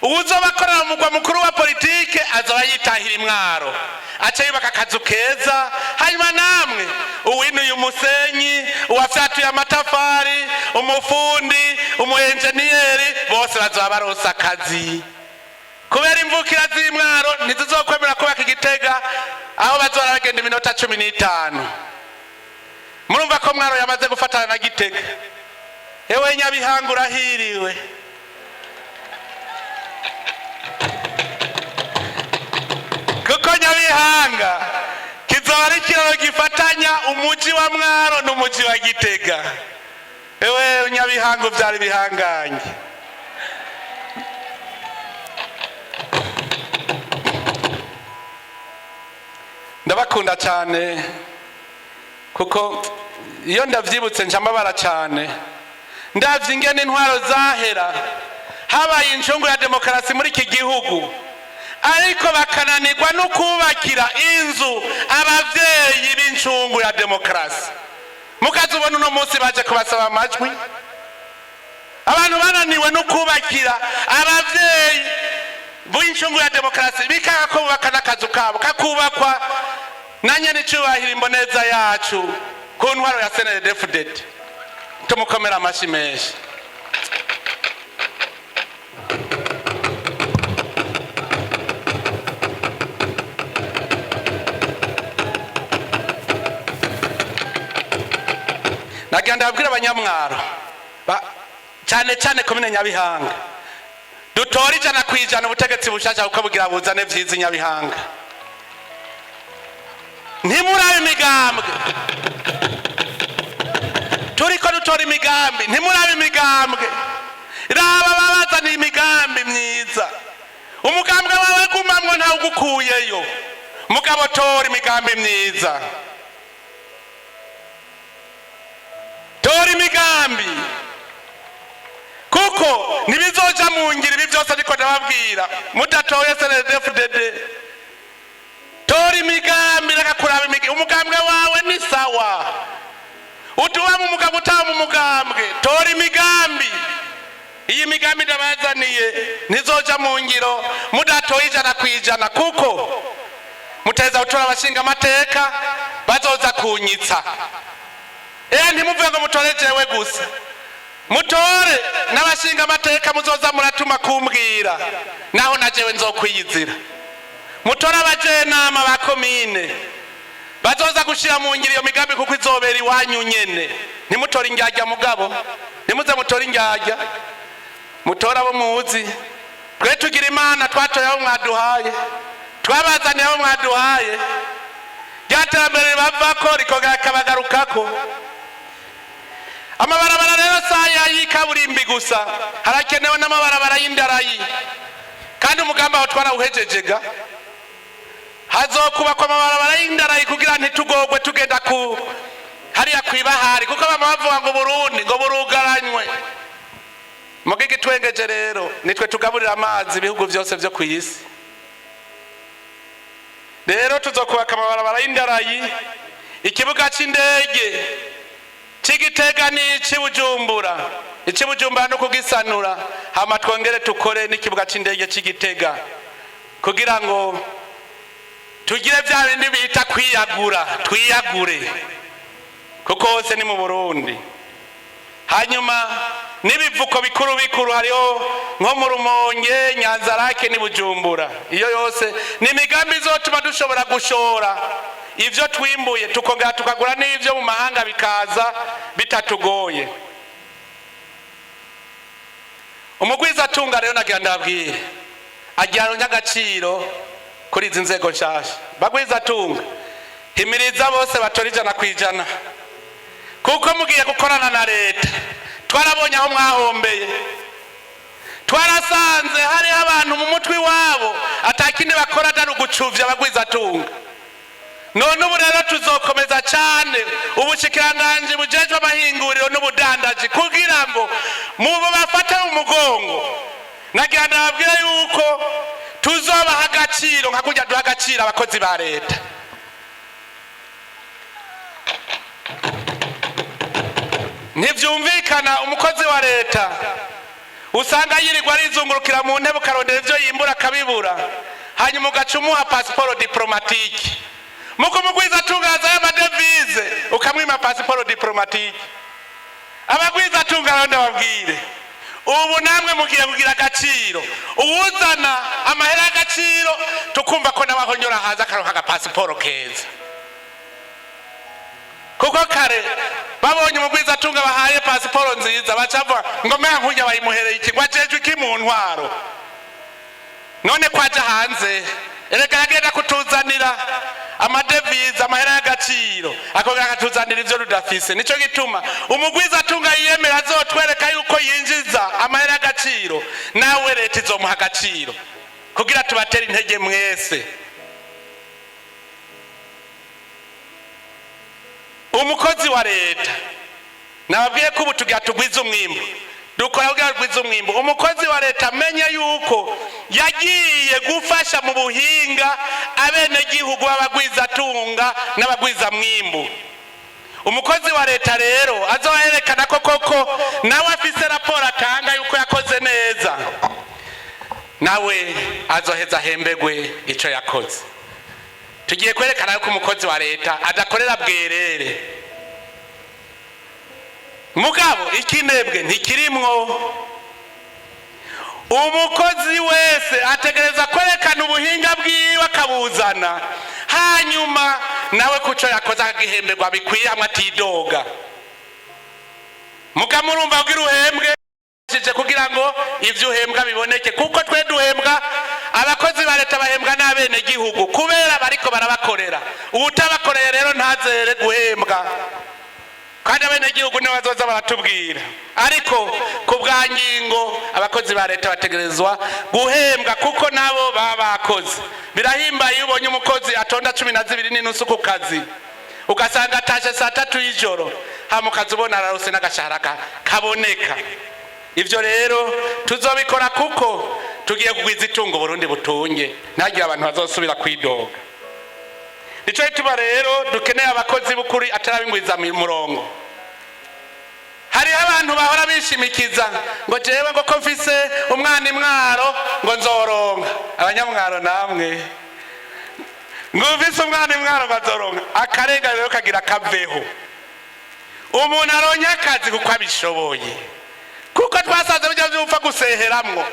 Uwuzoba akorera umugwa mukuru wa politike azoba yitahira Imwaro, aca yubaka akazu keza. Hanyuma namwe, uwinuye umusenyi, uwafyatuye amatafari, umufundi, umu enjeniyeri, bose bazoba baronse akazi, kubera imvukira z'Imwaro ntizizokwemera kubaka Igitega aho bazora bagenda iminota 15. Murumva ko Mwaro yamaze gufatana na Gitega. Ewe Nyabihanga, urahiriwe, kuko Nyabihanga kizoba ari ikiraro gifatanya umuji wa Mwaro n'umuji wa Gitega. Ewe Nyabihanga, uvyara ibihangange. Ndabakunda cyane, kuko iyo ndavyibutse nca mbabara cyane. Ndavye ingene intwaro zahera, habaye incungu ya demokarasi muri iki gihugu, ariko bakananirwa no kubakira inzu abavyeyi b'incungu ya demokarasi. Mukazubona uno munsi baje kubasaba amajwi, abantu bananiwe no kubakira abavyeyi b'incungu ya demokarasi, bikanga ko bubaka n'akazu kabo kakubakwa na nyene icubahiro imboneza yacu ku ntwaro ya CNDD-FDD. Tumukomera amashi menshi. Nagira ndababwira abanyamwaro, cyane cyane komine Nyabihanga, dutore 100% ubutegetsi bushasha, kuko bugira buzane vyiza i Nyabihanga. Ntimurabe imigambwe, turiko dutora imigambi. Ntimurabe imigambwe, raba babazaniye imigambi myiza. Umugambwe wawe gumamwo, ntawugukuyeyo, mugabo tora imigambi myiza, tora imigambi, kuko ntibizoja mu ngiro ibi byose. Ariko ndababwira, mudatoye CNDD-FDD, tora imigambi, reka kuraba umugambwe wawe ni sawa, utuba mu mugambwe, utaba mu mugambwe, tora imigambi. Iyi migambi ndabazaniye ntizoja mu ngiro mudatoye 100%, kuko muteza gutora abashinga amateka bazoza kunyitsa. Ntimuvuge ngo mutore jewe gusa, mutore n'abashinga amateka muzoza muratuma kumbwira, naho na jewe nzokwiyizira. Mutore abajenama ba komine bazoza gushira mu ngiro iyo migambi, kuko izobera iwanyu nyene. Ntimutore indyarya, mugabo ntimuze mutore indyarya, mutore abo muzi. Twe tugira Imana, twatoye abo mwaduhaye, twabazaniye abo mwaduhaye. Rya terambere ribavako rikongera rikabagarukako. Amabarabara rero si aya y'ikaburimbi gusa, harakenewe n'amabarabara y'indarayi, kandi umugambi aho twarawuhejejega. Hazokubakwa amabarabara y'indarayi kugira ntitugogwe tugenda ku hariya kw'ibahari, kuko bama bavuga ngo Burundi ngo burugaranywe. Muga igituma Igitwengeje rero, nitwe tugaburira amazi ibihugu byose byo ku isi. Rero tuzokubaka amabarabara y'indarayi, ikibuga c'indege c'Igitega n'ic'i Bujumbura, ic'i Bujumbura no kugisanura, hama twongere tukore n'ikibuga c'indege c'Igitega kugira ngo tugire vya bindi bita kwiyagura, twiyagure kuko hose ni mu Burundi. Hanyuma n'ibivuko bikuru bikuru hariho nko mu Rumonge, Nyanzarake n'i Bujumbura. Iyo yose ni imigambi izotuma dushobora gushora ivyo twimbuye, tukongera tukagura n'ivyo mu mahanga bikaza bitatugoye. Umugwizatunga rero nagira ndabwire agira agaciro kuri izi nzego nshasha. Bagwizatunga, himiriza bose batora 100%, kuko mugiye gukorana na leta. Twarabonye aho mwahombeye, twarasanze hariho abantu mu mutwe iwabo atakindi bakora atari ugucuvya abagwizatunga. None ubu rero tuzokomeza cyane ubushikiranganji bujejwe amahinguriro n'ubudandaji kugira ngo mubo bafate mu mugongo. Nagira ndababwira yuko tuzobaha agaciro nka kurya duha agaciro abakozi ba leta. Ntivyumvikana umukozi wa leta usanga yirirwa arizungurukira mu ntebe, ukarondera ivyo yimbura akabibura, hanyuma ugaca umuha pasiporo diplomatike, muko mugwizatunga y'amadevize ukamwima pasiporo diplomatike. Abagwizatunga rero ndababwire, ubu namwe mugiye kugira agaciro, uwuzana amahera y'agaciro tukumva ko nawe ahonyora haza akaronka agapasiporo keza, kuko kare babonye umugwizatunga bahaye pasiporo nziza baca ngo mea nkurya bayimuhereye iki, ngo ajejwe iki mu ntwaro, none kwaja hanze erega yagenda kutuzanira amadevize, amahera y'agaciro, akongera akatuzanira ivyo rudafise. Nico gituma umugwizatunga yiyemera azotwereka yuko yinjiza amahera y'agaciro, nawe leta izomuha agaciro kugira tubatere intege mwese. Umukozi wa leta nababwiye ko ubu tugira tugwize umwimbu, dukora kugira tugwize umwimbu. Umukozi wa leta amenye yuko yagiye gufasha mu buhinga abenegihugu b'abagwizatunga n'abagwizamwimbu. Umukozi wa leta rero azoherekana ko koko nawe afise raporo atanga yuko yakoze neza, nawe azoheza ahembegwe ico yakoze. Tugiye kwerekana yuko umukozi wa leta adakorera bwerere, mugabo ikinebwe ntikirimwo. Umukozi wese ategereza kwerekana ubuhinga bwiwe akabuzana, hanyuma nawe kuco yakoze akagihemberwa bikwiye hamwe atidoga. Mugabo murumva kugira uhembwe kugira ngo ivyo uhembwa biboneke, kuko twe duhembwa, abakozi ba leta bahembwa n'abenegihugu kubera bariko barabakorera. Uwutabakoreye rero ntazere guhembwa, kandi abenegihugu nibo bazoza baratubwira. Ariko ku bwa ngingo abakozi ba leta bategerezwa guhembwa kuko nabo baba bakoze. Birahimbaye iyo ubonye umukozi atonda 12:30 ku kazi, ugasanga atashe saa 3 y'ijoro, hama ukaza ubona ararose n'agashahara kaboneka. Ivyo rero tuzobikora kuko tugiye kugwiza itungo Burundi butunge, ntagire abantu bazosubira kwidoga. Nico gituma rero dukeneye abakozi b'ukuri atarabingwiza murongo. Hariho abantu bahora bishimikiza ngo jewe ngo ko mfise umwana imwaro ngo nzoronka. Abanyamwaro namwe ngo mfise umwana imwaro ngo azoronka, akarenga rero kagira kaveho. Umuntu aronke akazi kuko abishoboye, kuko twasanze bijya vyupfa guseheramwo.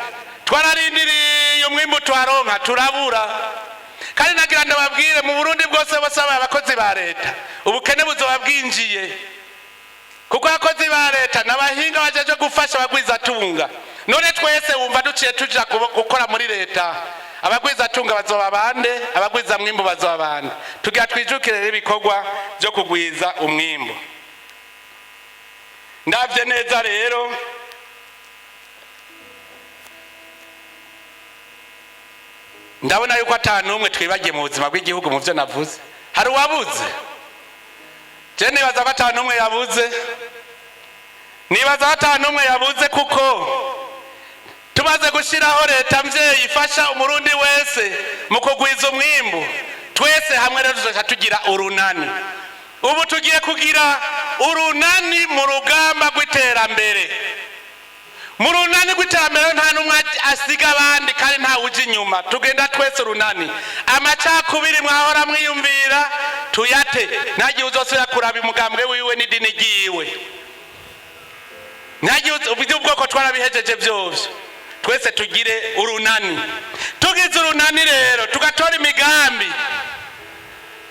Twararindiriye umwimbu tuharonka turabura. Kandi nagira ndababwire, mu Burundi bwose bose babaye abakozi ba leta, ubukene buzoba bwinjiye, kuko abakozi ba leta n'abahinga bajeje gufasha abagwizatunga. None twese wumva duciye tuja gukora muri leta, abagwizatunga bazoba bande, abagwizamwimbu bazoba bande? Tugira twijukire rero ibikorwa vyo kugwiza umwimbu. Ndavye neza rero, ndabona yuko ata n'umwe twibagiye mu buzima bw'igihugu mu vyo navuze. Hari uwabuze? Je nibaza ko ata n'umwe yabuze, nibaza ko ata n'umwe yabuze, kuko Tumaze gushyiraho leta mvyeyi ifasha Umurundi wese mu kugwiza umwimbu, twese hamwe rero tuzoca tugira urunani. Ubu tugiye kugira urunani mu rugamba rw'iterambere. Mu runani rw'iterambere nta n'umwe asiga abandi, kandi ntawe uja inyuma, tugenda twese urunani. Amacakubiri mwahora mwiyumvira tuyate. Ntagihe uzosubira kuraba umugambwe wiwe n'idini ryiwe, ntagihe iby'ubwoko twarabihejeje byose. Twese tugire urunani. Tugize urunani rero, tugatora imigambi,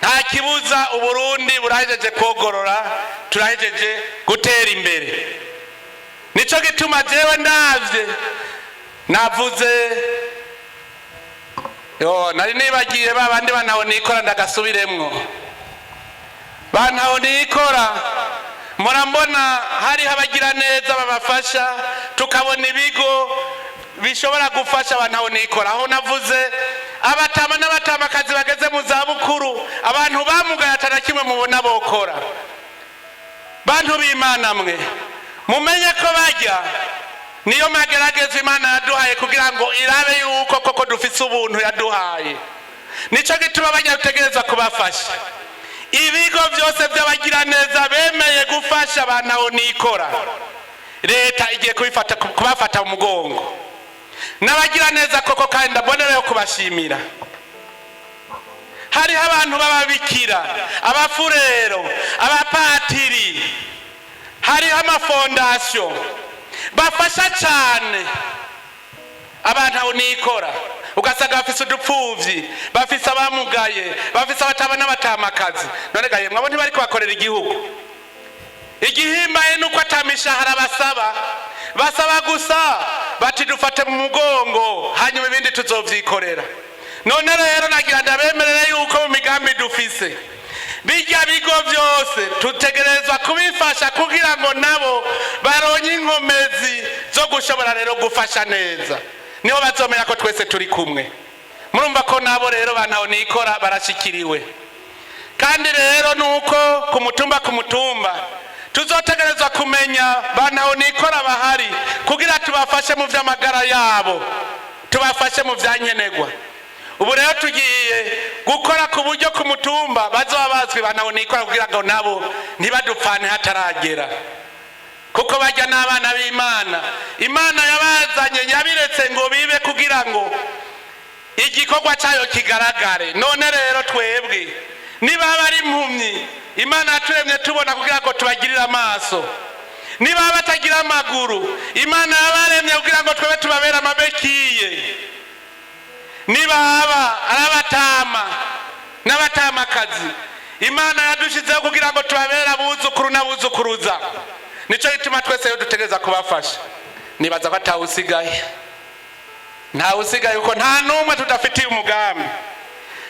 nta kibuza Uburundi burahejeje kogorora, turahejeje gutera imbere. Nico gituma jewe ndavye navuze yo nari nibagiye ba bandi bantaho nikora, ndagasubiremwo. Bantaho nikora, murambona hariho abagira neza babafasha, tukabona ibigo bishobora gufasha abantu aho nikora. Aho navuze abatama n'abatamakazi bageze mu zabukuru, abantu bamugaye, atana kimwe mubona bokora. Bantu b'Imana mwe, mumenye ko bajya niyo magerageza Imana yaduhaye kugira ngo irabe yuko koko dufise ubuntu yaduhaye. Nico gituma bajya dutegereza kubafasha. Ibigo byose by'abagiraneza bemeye gufasha abantu aho nikora, leta igiye kubifata, kubafata mu mugongo n'abagiraneza koko. Kandi ndabonereho kubashimira. Hariho abantu b'ababikira, abafurero, abapatiri, hariho amafondasiyo bafasha cyane abantu aho nikora. Ugasanga bafise udupfuvyi, bafise abamugaye, bafise abataba n'abatamakazi. None gaye mwabo ntibariko bakorera igihugu? Igihimbaye nuko atamishahara basaba, basaba gusa bati dufate mu mugongo, hanyuma ibindi tuzovyikorera. None rero nagira ndabemerere yuko mu migambi dufise, bijya bigo byose tutegerezwa kubifasha kugira ngo nabo baronye inkomezi zo gushobora rero gufasha neza. Niho bazomenya ko twese turi kumwe. Murumva ko nabo rero bantaho nikora barashikiriwe. Kandi rero nuko ku mutumba, ku mutumba tuzotegerezwa kumenya bantaho nikora bahari kugira tubafashe mu vy'amagara yabo, tubafashe mu vyankenerwa. Ubu rero tugiye gukora ku buryo ku mutumba bazoba bazwi bantaho nikora, kugira ngo nabo ntibadupfane hataragera, kuko bajya n'abana b'Imana. Imana yabazanye, yabiretse ngo bibe kugira ngo igikorwa cyayo kigaragare. None rero twebwe niba bari impumyi, Imana yaturemye tubona kugira ngo tubagirire amaso. Niba batagira amaguru, Imana yabaremye kugira ngo twebe tubabere amabekiye. Niba aba ari abatama n'abatamakazi, Imana yadushizeho kugira ngo tubabere abuzukuru n'abuzukuruza. Nicyo gituma twese rero dutegereza kubafasha. Nibaza ko atawusigaye, ntawusigaye, kuko nta n'umwe tudafitiye umugambi.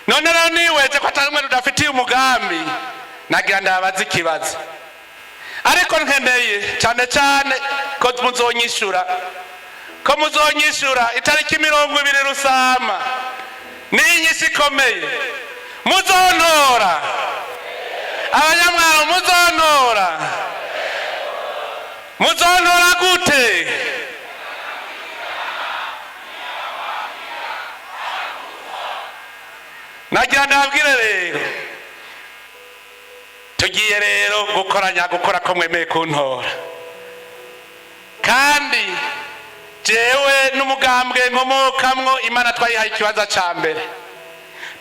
None rero niweze ko atari umwe tudafitiye umugambi, nagira ndabaza ikibazo, ariko nkeneye cyane cyane ko muzonyishura, ko muzonyishura itariki 20 Rusama. Ni inyishu ikomeye. Muzontora? Abanyamwaro, muzontora? Muzontora gute? Nagira ndababwire rero, tugiye rero gukoranya gukora ko mwemeye kuntora. Kandi jewe n'umugambwe nkomokamwo, Imana twayihaye ikibanza ca mbere.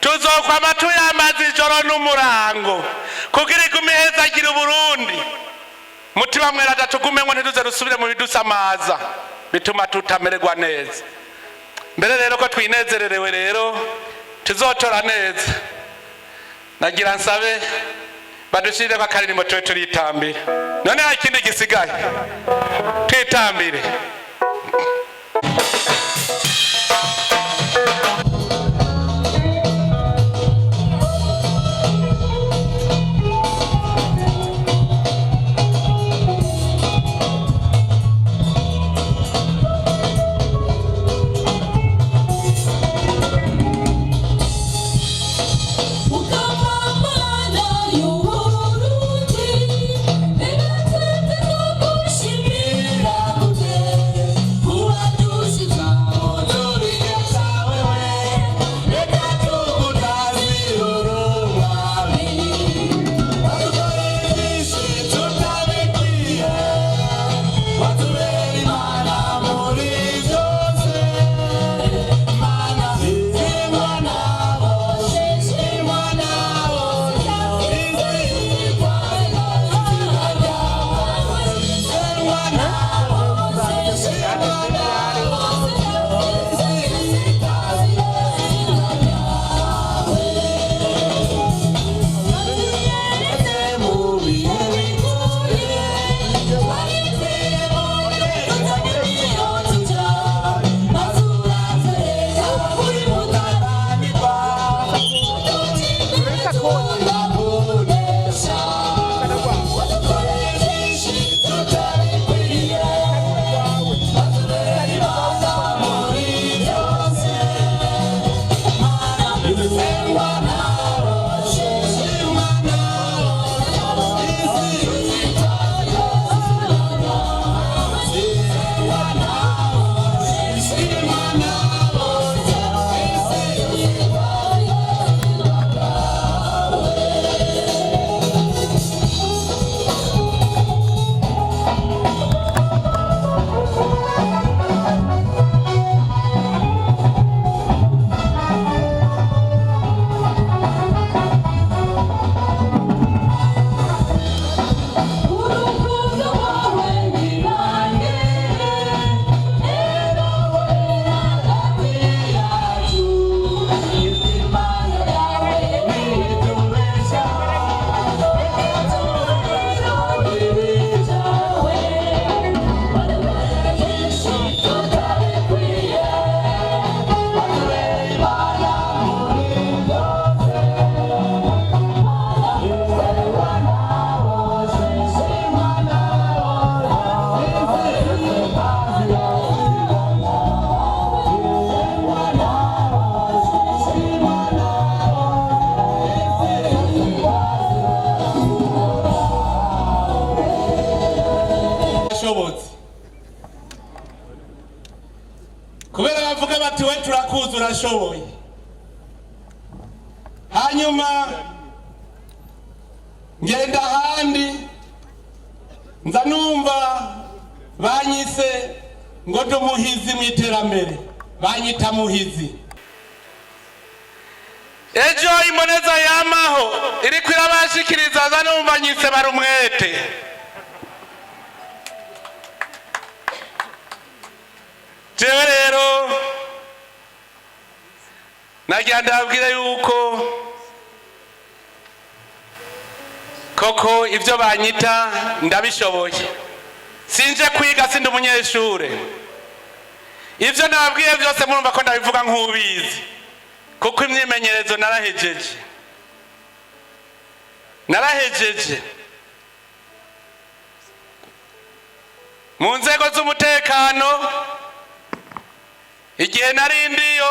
Tuzokwama tuyamaze ijoro n'umurango kugira igume ihezagira Uburundi. Mutima mweranda tugumemwo, ntituze rusubire mu bidusamaza bituma tutamererwa neza. Mbere rero ko twinezererewe rero, tuzotora neza. Nagira nsabe badushirire akaririmbo tube turitambira. None hari ikindi gisigaye? Twitambire. Mukamamana y'Uburundi, reka twese tugushimira gute kuba Kubera bavuga bati: "We turakuzi, urashoboye." Hanyuma ngenda ahandi, nza numva banyise ngo ndi umuhizi mu iterambere, banyita Muhizi. Ejo imboneza yamaho iriko irabashikiriza, nza numva nyise Barumwete. Jewe rero nagira ndababwira yuko koko ibyo banyita ndabishoboye. Sinje kwiga, sindi umunyeshure. Ibyo nababwiye byose murumva ko ndabivuga nk'ubizi, kuko imyimenyerezo narahejeje, narahejeje mu nzego z'umutekano. Igihe nari ndiyo,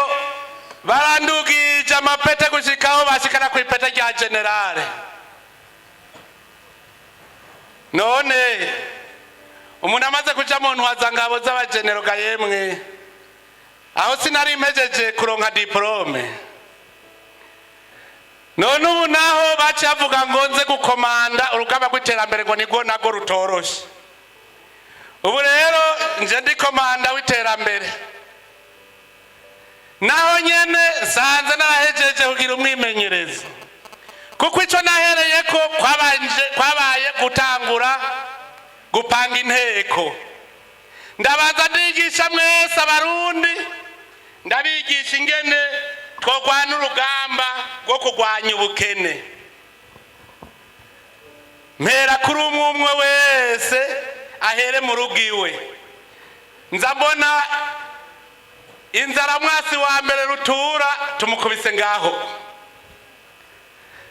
barandugije amapete gushikaho bashikana ku ipete rya général. None umuntu amaze kuja mu ntwazangabo z'abagenero ga, yemwe, aho sinari mpejeje kuronka diplôme. None ubu naho baciye bavuga ngo nze gukomanda urugamba rw'iterambere, ngo nirwo narwo rutoroshe. Ubu rero nje ndi komanda w'iterambere, naho nyene nsanze narahejeje kugira umwimenyerezo, kuko ico nahereyeko kwabanje kwabaye gutangura gupanga inteko. Ndabanza ndigisha mwese Abarundi, ndabigisha ingene twogwana urugamba rwo kurwanya ubukene. Mpera kuri umwe umwe wese ahere mu rugo iwe. Nza mbona inzara mwasi wa mbere rutura tumukubise ngaho.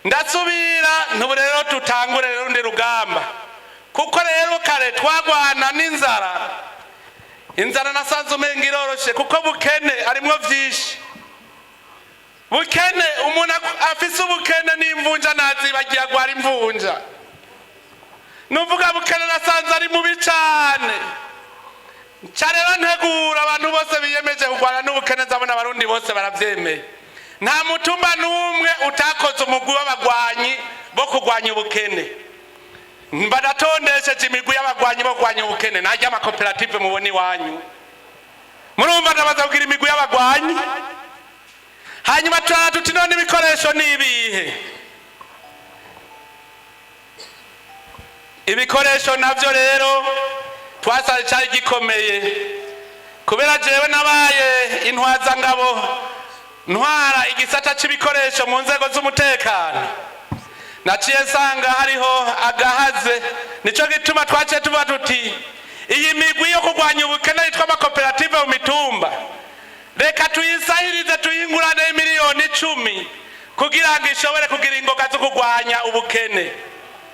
Ndasubira ntubu rero tutangure rero urundi rugamba, kuko rero kare twagwana n'inzara. Inzara nasanze umenga iroroshe, kuko bukene harimwo vyinshi. Bukene, umuntu afise ubukene n'imvunja nazibagiye, agwara imvunja. Nuvuga bukene nasanze ari mubi cane. Nca rero ntegura abantu bose biyemeje kurwana n'ubukene. Nzabona Abarundi bose baravyemeye, nta mutumba n'umwe utakoze umugwi w'abagwanyi bo kurwanya ubukene. Mba natondesheje imigwi y'abagwanyi bo kurwanya ubukene, najya amakoperative mubona iwanyu. Murumva, ndabaza kugira imigwi y'abagwanyi. Hanyuma turara tuti: "None ibikoresho ni ibihe?" Ibikoresho navyo rero twasanze cari gikomeye, kubera jewe nabaye intwazangabo, ntwara igisata c'ibikoresho mu nzego z'umutekano. Naciye nsanga hariho agahaze. Nico gituma twaciye tuvuga tuti: "Iyi migwi yo kurwanya ubukene yitwa amakoperative mu mitumba, reka tuyisahirize, tuyingurane 10 miliyoni kugira ngo ishobore kugira ingoga zo kurwanya ubukene."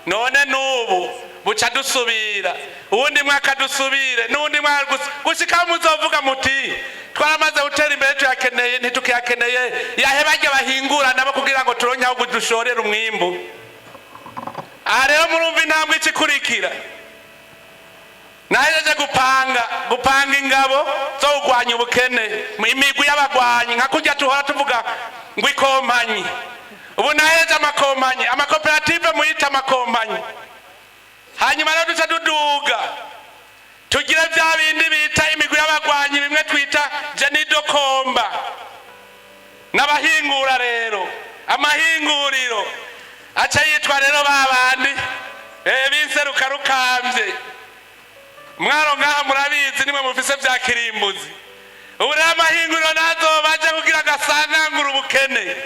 None n'ubu buca dusubira uwundi mwaka, dusubire n'uwundi mwaka, gushika muzovuga muti: "Twaramaze gutera imbere, tuyakeneye ntitukiyakeneye." Yahe barya bahingura nabo kugira ngo turonke aho dushorera umwimbu. Aha rero murumva intambwe ikikurikira. Nahejeje gupanga ingabo zo kurwanya ubukene, imigwi y'abagwanyi, nka kurya tuhora tuvuga ngo ikompanyi. Ubu nahejeje amakompanyi, amakoperative muyita amakompanyi. Hanyuma rero duca duduga tugire bya bindi bita imigwi y'abagwanyi, bimwe twita génie de combat, n'abahingura rero amahinguriro aca yitwa rero ba bandi b'inserukarukambye. Mwaro ngaha murabizi, nimwe mufise vya kirimbuzi. Ubu rero amahinguriro nazoba aje kugira ngo asangangure ubukene,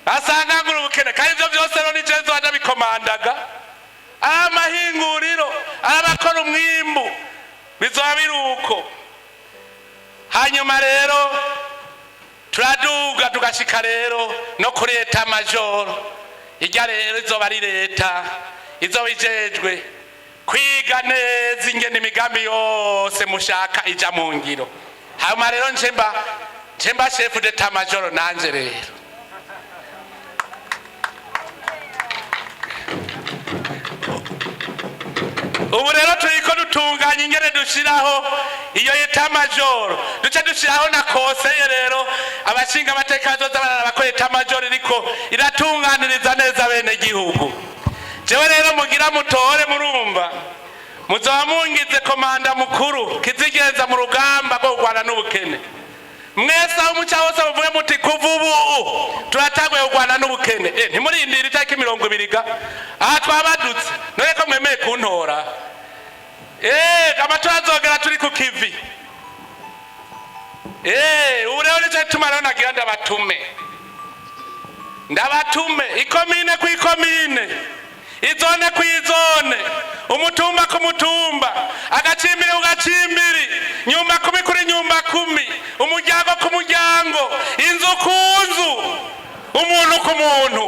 asangangure ubukene. Kandi ivyo vyose rero nije nzoba ndabikomandaga. Ari amahinguriro, ari abakora umwimbu, bizoba biri uko. Hanyuma rero turaduga tugashika rero no kuri état-major. Ijya rero izoba ari leta izoba ijejwe kwiga neza ingene imigambi yose mushaka ija mu ngiro. Hanyuma rero nce mba chef d'état-major nanje rero. Ubu rero turiko dutunganya ingene dushiraho. Iyo état-major duce dushiraho na conseil rero, abashinga amateka bazoza bararaba ko état-major iriko iratunganiriza neza bene gihugu. Jewe rero mugira mutore, murumva muzoba mungize commandant mukuru kizigenza mu rugamba rwo kurwana n'ubukene. Mwese aho muca hose muvuge muti: "Kuva ubu turatanguye kurwana n'ubukene." Ntimurindire itariki 20 ga aha twabadutse. None ko mwemeye kuntora, amatora azogera turi ku kivi. Ubu rero nico gituma rero nagira ndabatume, ndabatume ikomine ku ikomine, izone ku izone, umutumba ku mutumba, agacimbiri ku gacimbiri, nyumba kumi kuri nyumba kumi, umuryango ku muryango, inzu ku nzu, umuntu ku muntu,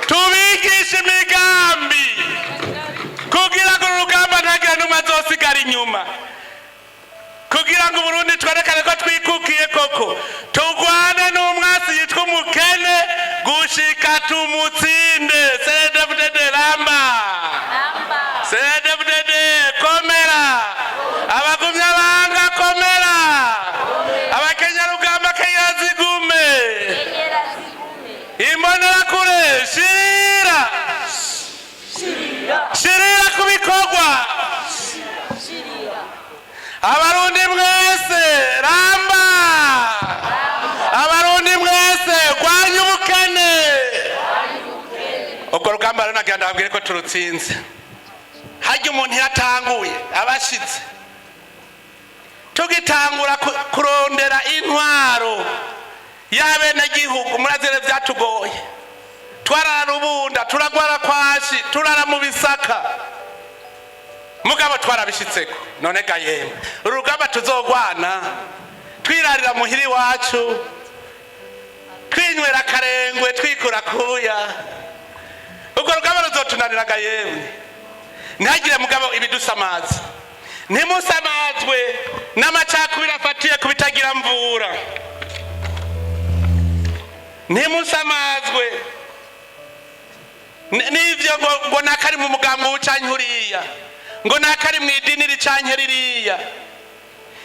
tubigishe imigambi kugira ngo urugamba ntagire n'umwe azosigara inyuma, kugira ngo Uburundi twerekane ko twikukiye koko, turwane n'umwasi yitwa umukene gushika tumutsinde. CNDD-FDD ramba! CNDD-FDD komera! Abagumyabanga komera! Abakenyarugamba kenyazigume! Imbonerakure shirira, shirira ku bikorwa! Abarundi mwese ramba! Abarundi mwese rwanya ubukene! Ubwo rugamba rero nagira ndababwire ko turutsinze. Harya umuntu yatanguye abashitse, tugitangura kurondera intwaro y'abenegihugu, murazire vyatugoye. Twarara rubunda, turagwara kwashi, turara mu bisaka, mugabo twarabishitseko. None ga yemwe, urugamba tuzogwana twirarira muhira iwacu, twinywera akarengwe, twikura kuya, urwo rugamba ruzotunanira ga yemwe? Ntihagire mugabo ibidusamaza. Ntimusamazwe n'amacakubiri afatiye ku bitagira mvura. Ntimusamazwe n'ivyo ngo nakari mu mugambi ucanke uriya, ngo nakari mu idini ricanke ririya.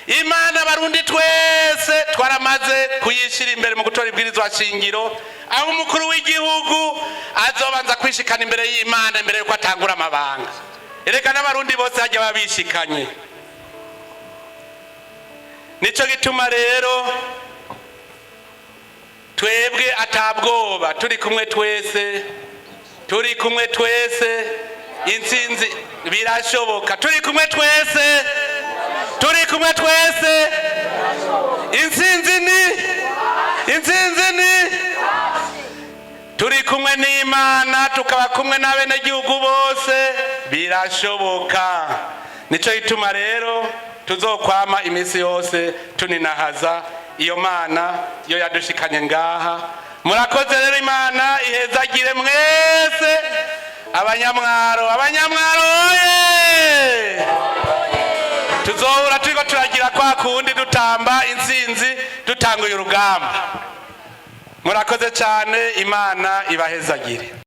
Imana Abarundi twese twaramaze kuyishira imbere mu gutora ibwirizwa shingiro, aho umukuru w'igihugu azobanza kwishikana imbere y'Imana imbere yuko atangura amabanga. Erega n'Abarundi bose hajya babishikanye. Nico gituma rero twebwe atabwoba, turi kumwe twese, turi kumwe twese, intsinzi birashoboka. Turi kumwe twese, turi kumwe twese, intsinzi ni, intsinzi ni. Turi kumwe n'Imana, tukaba kumwe n'abenegihugu bose, birashoboka. Nico gituma rero tuzokwama iminsi yose tuninahaza iyo Mana yo yadushikanye ngaha. Murakoze rero, Imana ihezagire mwese. Abanyamwaro, Abanyamwaro oye! Tuzohura turiko turagira kwa kundi, dutamba intsinzi, dutanguye urugamba. Murakoze cyane, Imana ibahezagire.